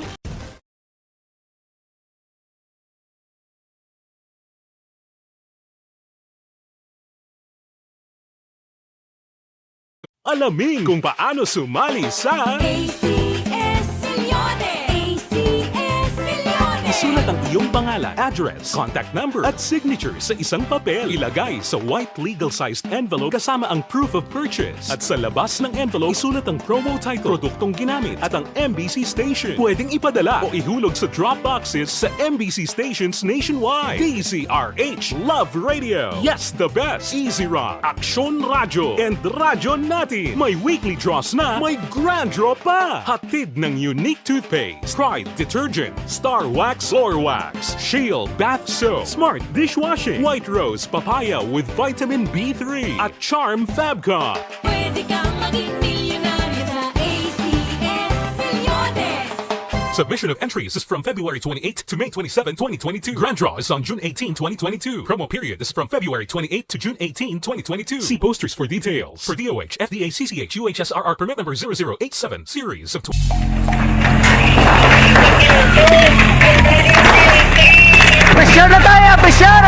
Alamin kung paano sumali sa A C S Milyones! A C S Milyones! Isulat ang iyong pangalan, address, contact number, at signature sa isang papel. Ilagay sa white legal-sized envelope kasama ang proof of purchase. At sa labas ng envelope, isulat ang promo title, produktong ginamit, at ang M B C station. Pwedeng ipadala o ihulog sa drop boxes sa M B C stations nationwide. D Z R H Love Radio. Yes, the best. Easy Rock, Aksyon Radyo, and Radyo Natin. May weekly draws na, may grand draw pa. Hatid ng Unique Toothpaste, Pride Detergent, Star Wax Floor Wax, Shield Bath Soap, Smart Dishwashing, White Rose Papaya with Vitamin B three, at Charm Fabcon. Pwede kang maging milyonaryo sa A C S Milyones! Submission of entries is from February twenty-eighth to May twenty-seven, twenty twenty-two. Grand draw is on June eighteen, twenty twenty-two. Promo period is from February twenty-eighth to June eighteen, twenty twenty-two. See posters for details. For D O H, F D A, C C H, U H S R R permit number zero zero eight seven, series of tw- Pressure na tayo, pressure!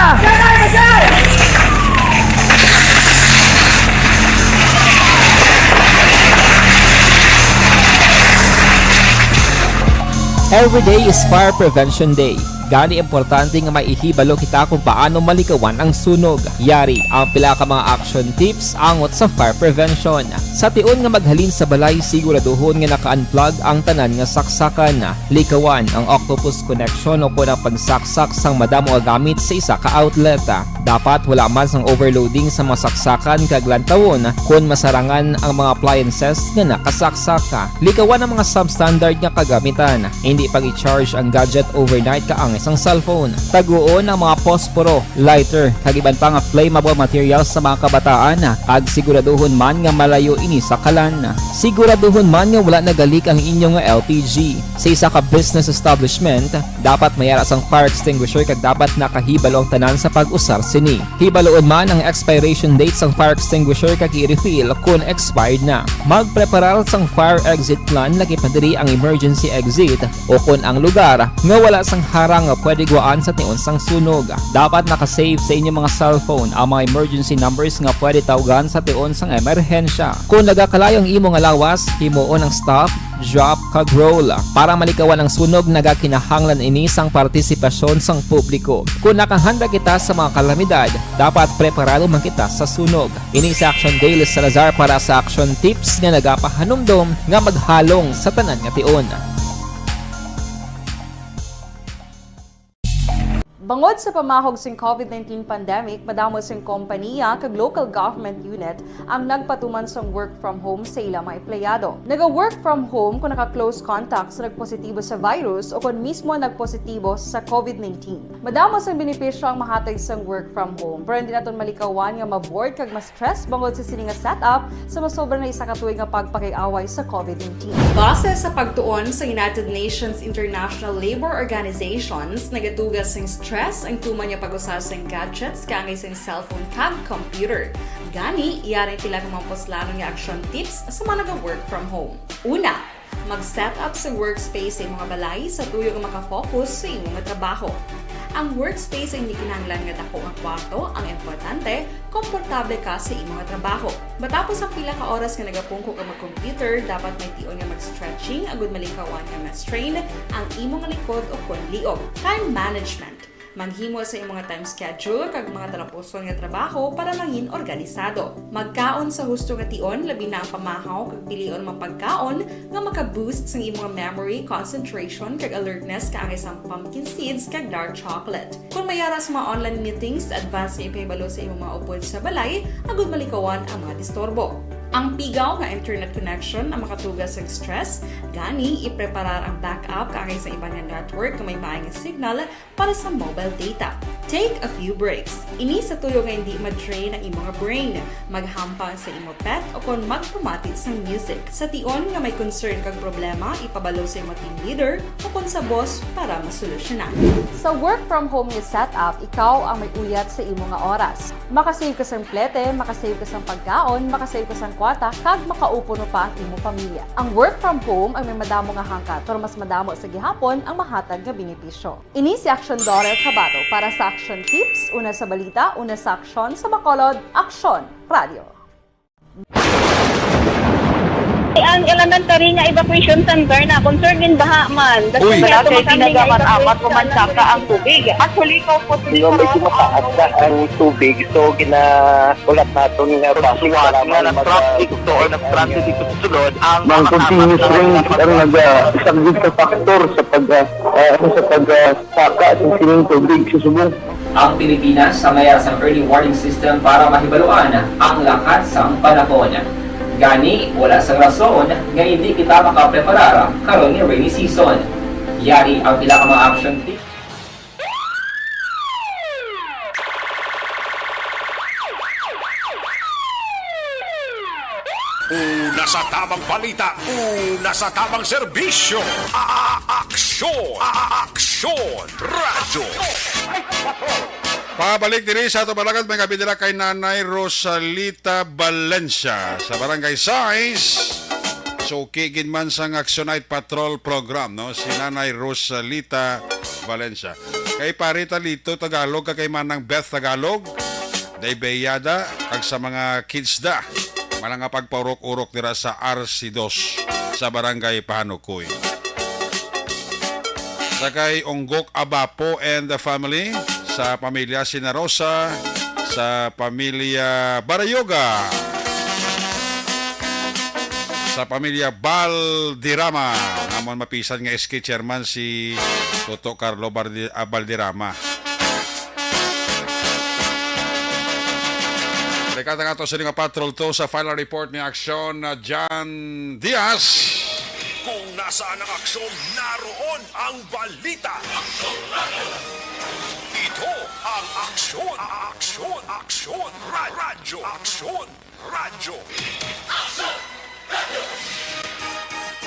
Every day is Fire Prevention Day. Gani, importante nga may ihibalo kita kung paano malikawan ang sunog. Yari ang pila ka mga action tips angot sa fire prevention. Sa tion nga maghalin sa balay, siguraduhon nga naka-unplug ang tanan nga saksakan. Likawan ang octopus connection o kon ang pagsaksak sang madamo nga gamit sa isa ka outlet. Dapat wala man sang overloading sa mga saksakan kag lantawon kon masarangan ang mga appliances nga nakasaksak. Likawan ang mga substandard nga kagamitan. Hindi pag-i-charge ang gadget overnight kaangay sang cellphone. Taguon ang mga posporo, lighter, kag iban pa nga flammable materials sa mga kabataan, kag siguraduhon man nga malayo ini sa kalan. Siguraduhon man nga wala nagalik ang inyo nga L P G. Sa isa ka business establishment, dapat may ara sang fire extinguisher kag dapat nakahibalo ang tanan sa pag-usar sini. Hibaluon man ang expiration date sang fire extinguisher kag i-refill kon expired na. Magpreparar sang fire exit plan, lakip na diri ang emergency exit o kon ang lugar nga wala sang harang nga pwede gwaan sa tion sang sunog. Dapat naka-save sa inyo mga cellphone ang mga emergency numbers nga pwede tawgan sa tion sang emerhensya. Kon nagakalayo ang imo nga lawas, himuon ang stop, drop, kag roll. Para malikawan ang sunog, nagakinahanglan ini sang partisipasyon sang publiko. Kon nakahanda kita sa mga kalamidad, dapat preparado man kita sa sunog. Ini si Action Daily Salazar para sa Action Tips nga nagapahanumdom nga maghalong sa tanan nga tion. Bangod sa pamahog sing COVID nineteen pandemic, madamo sing kompaniya kag local government unit ang nagpatuman sang work from home sa ila mga empleyado. Naga-work from home kung naka-close contact sa nagpositibo sa virus o kon mismo nagpositibo sa COVID nineteen. Madamo sang benepisyo ang mahatag sang work from home, pero hindi naton malikawan nga ma-bored kag ma-stress bangod sa sini nga setup sa masobra na isa ka tuig nga pagpakig-away sa COVID nineteen. Base sa pagtuon sa United Nations International Labor Organizations, nagatuga sing stress ang tuman nga pag-usar sing gadgets kaangay sing cellphone kag computer. Gani, yari ang pila ka mga puslanon nga action tips sa mga naga-work from home. Una, mag-set up sa workspace sa imong balay sa tuyo nga makafocus sa imo nga trabaho. Ang workspace ay hindi kinahanglan nga dako nga kwarto, ang importante, komportable ka sa imo nga trabaho. Matapos ang pila ka oras nga nagapungko ka mag-computer, dapat may tion nga mag-stretching agud malikawan nga ma-strain ang imo nga likod o kon liog. Time management. Maghimo sa imong nga time schedule kag mga talapuson nga trabaho para mangin organisado. Magkaon sa husto nga tion, labi na ang pamahaw kag pilion mga pagkaon nga maka-boost sang imong memory, concentration, kag alertness kaangay sang pumpkin seeds kag dark chocolate. Kon may ara sa mga online meetings, advance nga ipahibalo sa imong mga upod sa balay agud malikawan ang mga disturbo. Ang pigaw nga internet connection ang makatuga sang stress, gani ipreparar ang backup kaangay sa iban nga network nga may maayo nga signal para sa mobile data. Take a few breaks. Ini sa tuyo nga hindi ma-drain ang imo nga brain. Maghampang sa imo pet o kon magpamati sang music. Sa tion nga may concern kag problema, ipabalo sa imo team leader o kon sa boss para masolusyonan. Sa work from home nga setup, ikaw ang may uyat sa imo nga oras. Makasave ka sang plete, makasave ka sang pagkaon, makasave ka sang kwarta, kag makaupuno pa ang imo pamilya. Ang work from home ang may madamo nga hangkat, pero mas madamo sa gihapon ang mahatag nga benepisyo. Ini si Aksyon Dorel Cabato para sa Aksyon Tips, una sa balita, una sa aksyon, sa Bacolod, Aksyon Radio. Ang elementary nga evacuation center na concerned in baha man. Uy. Wala kay tinaga man amat ko man saka ang tubig. Actually, ko po. Di ba, medyo mataas na ang tubig, so gina-, ulat naton nga basi nga nag-traffic to or nag-transit dito sa sulod ang mga continuous rain ang naga-, isa gid sa factor sa pag, ah, ah, ano, sa pag, ah, saka sa sining tubig sa subong. Ang Pilipinas sa mayara sang early warning system para mahibaluan ang lakat sang panahon. Gani, wala sang rason nga hindi kita makapreparar karon nga rainy season. Yari ang pila ka mga action tips. Una sa tamang balita, una sa tamang serbisyo. A-, a-, Aksyon! A-, Aksyon! Radyo! Pabalik diri sa ato balagad, may gabi dira kay Nanay Rosalita Valencia sa Barangay Sais. Suki gid man sang Action Night Patrol program, no? Si Nanay Rosalita Valencia. Kay Pare Talito Tagalog, kag kay Manang Beth Tagalog, Day Beyada, kag sa mga kids da, mga nga pagpaurok-urok dira sa R C dos sa Barangay Pahanukoy. Sa kay Unggok Abapo and the family, sa pamilya Sinarosa, sa pamilya Barayoga, sa pamilya Balderrama, amon mapisan nga S K chairman si Toto Carlo Bardi-, ah, Balderrama. Balikan nga to sa nga Patrol two sa final report ni Aksyon, uh, John Diaz. Kung nasaan ang aksyon, naroon ang balita. Ito ang Aksyon, Aksyon, Aksyon, Ra-, Radyo, Aksyon, Radyo.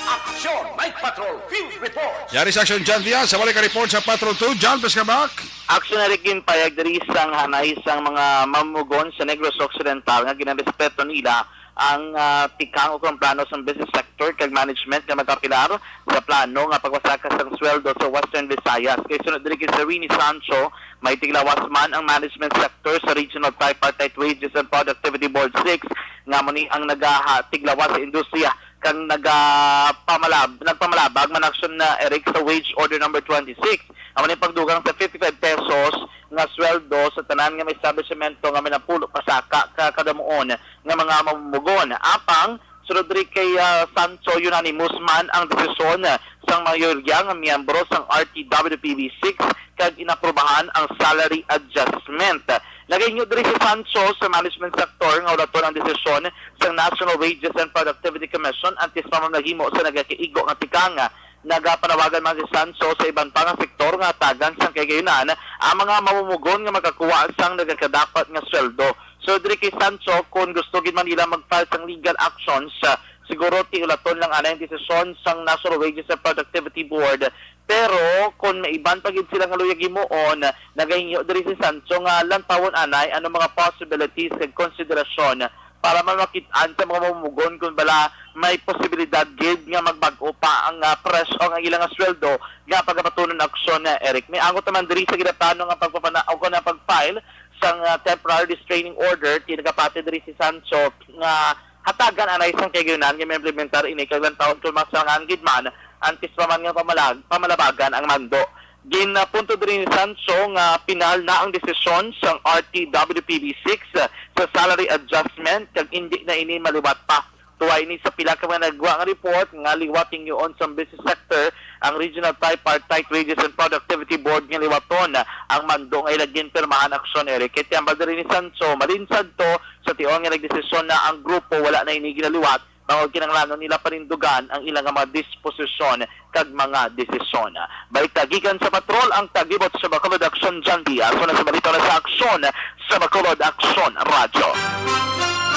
Action Night Patrol Field Report. Yari sa Aksyon, John Diaz. Sa balik ka report sa Patrol two, John Pescabak. Action na rin payag diri sang hanay sang mga mamumugon sa Negros Occidental nga ginarespeto nila ang, ah, tikang o kung plano sang business sector kag management nga magapilar sa plano nga pagpasaka sang sweldo sa Western Visayas. Kay sunod diri kay Serene Sancho, may tiglawas man ang management sector sa Regional Tripartite Wages and Productivity Board six, nga mo ni ang nagaha-, tiglawas sa industriya kag nagapamalab-, nagpamalabag man aksyon na Eric sa Wage Order number twenty-six. Amo ni pagdugang sa fifty-five pesos nga sweldo sa tanan nga mga establishmento nga may napulo pasaka ka kadamuon nga mga mamumugon. Apang, sunod diri kay, ah, Sancho, unanimous man ang desisyon sang mayorya nga miyembro sang R T W P B six kag inaprubahan ang salary adjustment. Nagahingyo diri si Sancho sa management sector nga ulaton ang desisyon sang National Wages and Productivity Commission antes pa man naghimo sa nagakaigo nga tikang. Nagapanawagan man si Sancho sa iban pa nga sektor nga hatagan sang kahigayunan ang mga mamumugon nga makakuha sang nagakadapat nga sweldo. So, diri kay Sancho, kung gusto gid man nila mag-file sang legal actions, ah, siguro ti ulaton lang anay ang desisyon sang National Wages and Productivity Board. Pero kung may iban pa gid sila nga luyag himuon, nagahingyo diri si Sancho nga lantawon anay ano mga possibilities kag konsiderasyon para man makit-an sa mga mamumugon kung bala may posibilidad gid nga magbag-o pa ang, ah, presyo ang ilang sweldo nga pagapatunon aksyon na Eric. May angot naman diri sa ginaplano nga pagpapana-, o kung ang pag-file sang, ah, temporary restraining order, ti nagapati diri si Sancho nga hatagan anay sang kahigayunan nga maimplementar ini kag lantawon kung masalangan gid man antes pa man nga pamalag-, pamalabagan ang mando. Ginapunto diri ni Sancho nga pinal na ang desisyon sang R T W P B six sa salary adjustment kag indi na ini maliwat pa. Tuwa ini sa pila ka mga nagwa nga report nga liwat hingyoon sa business sector ang Regional Tripartite Wages and Productivity Board nga liwaton ang mando nga ila ginpirmahan aksyon, Eric. Kay ti hambal diri ni Sancho, malinsad to sa tion nga nagdesisyon na ang grupo wala na ini ginaliwat, bangod kinahanglanon nila panindugan ang ila nga mga disposisyon kag mga desisyon. Balita gikan sa Patrol, ang tagibot sa Bacolod Aksyon, John Diaz. Una sa balita, una sa aksyon sa Bacolod Aksyon Radyo.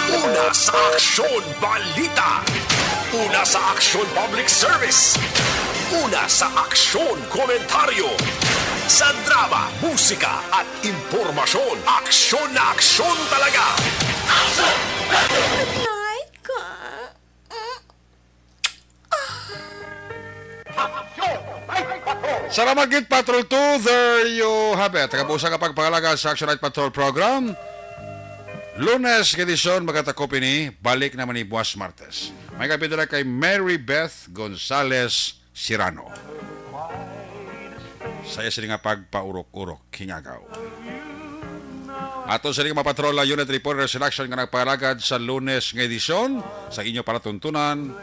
Una sa aksyon, balita. Una sa aksyon, public service. Una sa aksyon, komentaryo. Sa drama, musika, at impormasyon, aksyon na aksyon talaga. Night ka. Salamat gid, Patrol two. There you have it. Kabusa ka pagpangalaga sa Action Night Patrol Program. Lunes nga edisyon, magatakop ini. Balik naman ni buwas Martes. May kapit na kay Mary Beth Gonzalez Sirano. Sa iya sini nga pagpaurok-urok, hingagaw. Ato sa mga patrol, unit reporters in action nga nagpalagad sa Lunes nga edisyon sa inyo palatuntunan.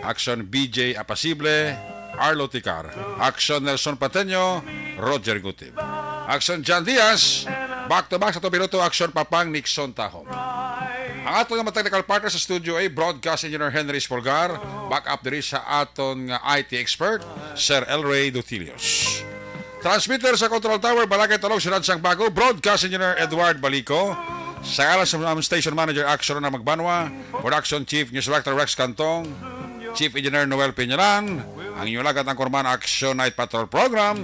Action B J Apasible, Arlo Ticar. Action Nelson Pateño, Roger Gutib. Action John Diaz, back to back sa to piloto, Action Papang Nixon Tahom. Ang ato nga mga technical partner sa studio ay Broadcast Engineer Henry Espolgar, back up diri sa aton nga I T expert, Sir El Rey Dutilios. Transmitter sa Control Tower, Balagay Talog, Siyudad sang Bago, Broadcast Engineer Edward Balico. Sa ngalan sa, um, Station Manager Action na Magbanwa, Production Chief News Director Rex Cantong, Chief Engineer Noel Peñalan, Ang inyong alagad, ang Korman Action Night Patrol Program.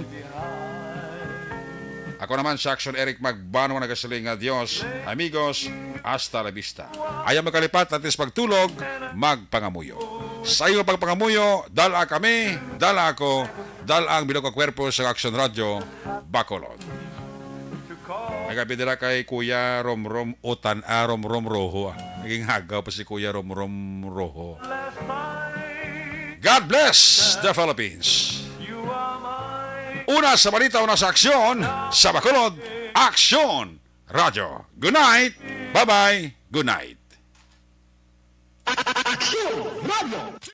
Ako naman si Action Eric Magbano, nagasiling nga, "Dios, amigos, hasta la vista." Ayaw magkalipat, at least pagtulog, magpangamuyo. Sa iyo pagpangamuyo, dala kami, dala ako, dala ang bilog nga kwerpo sa Action Radio, Bacolod. May gabi dira kay Kuya Romrom Utan, ah, Romrom Roho, ah. Naging hagaw pa si Kuya Romrom Roho. God bless the Philippines. Una sa balita, una sa aksyon, sa Bacolod, Aksyon Radio. Good night. Bye-bye. Good night. Aksyon Radio.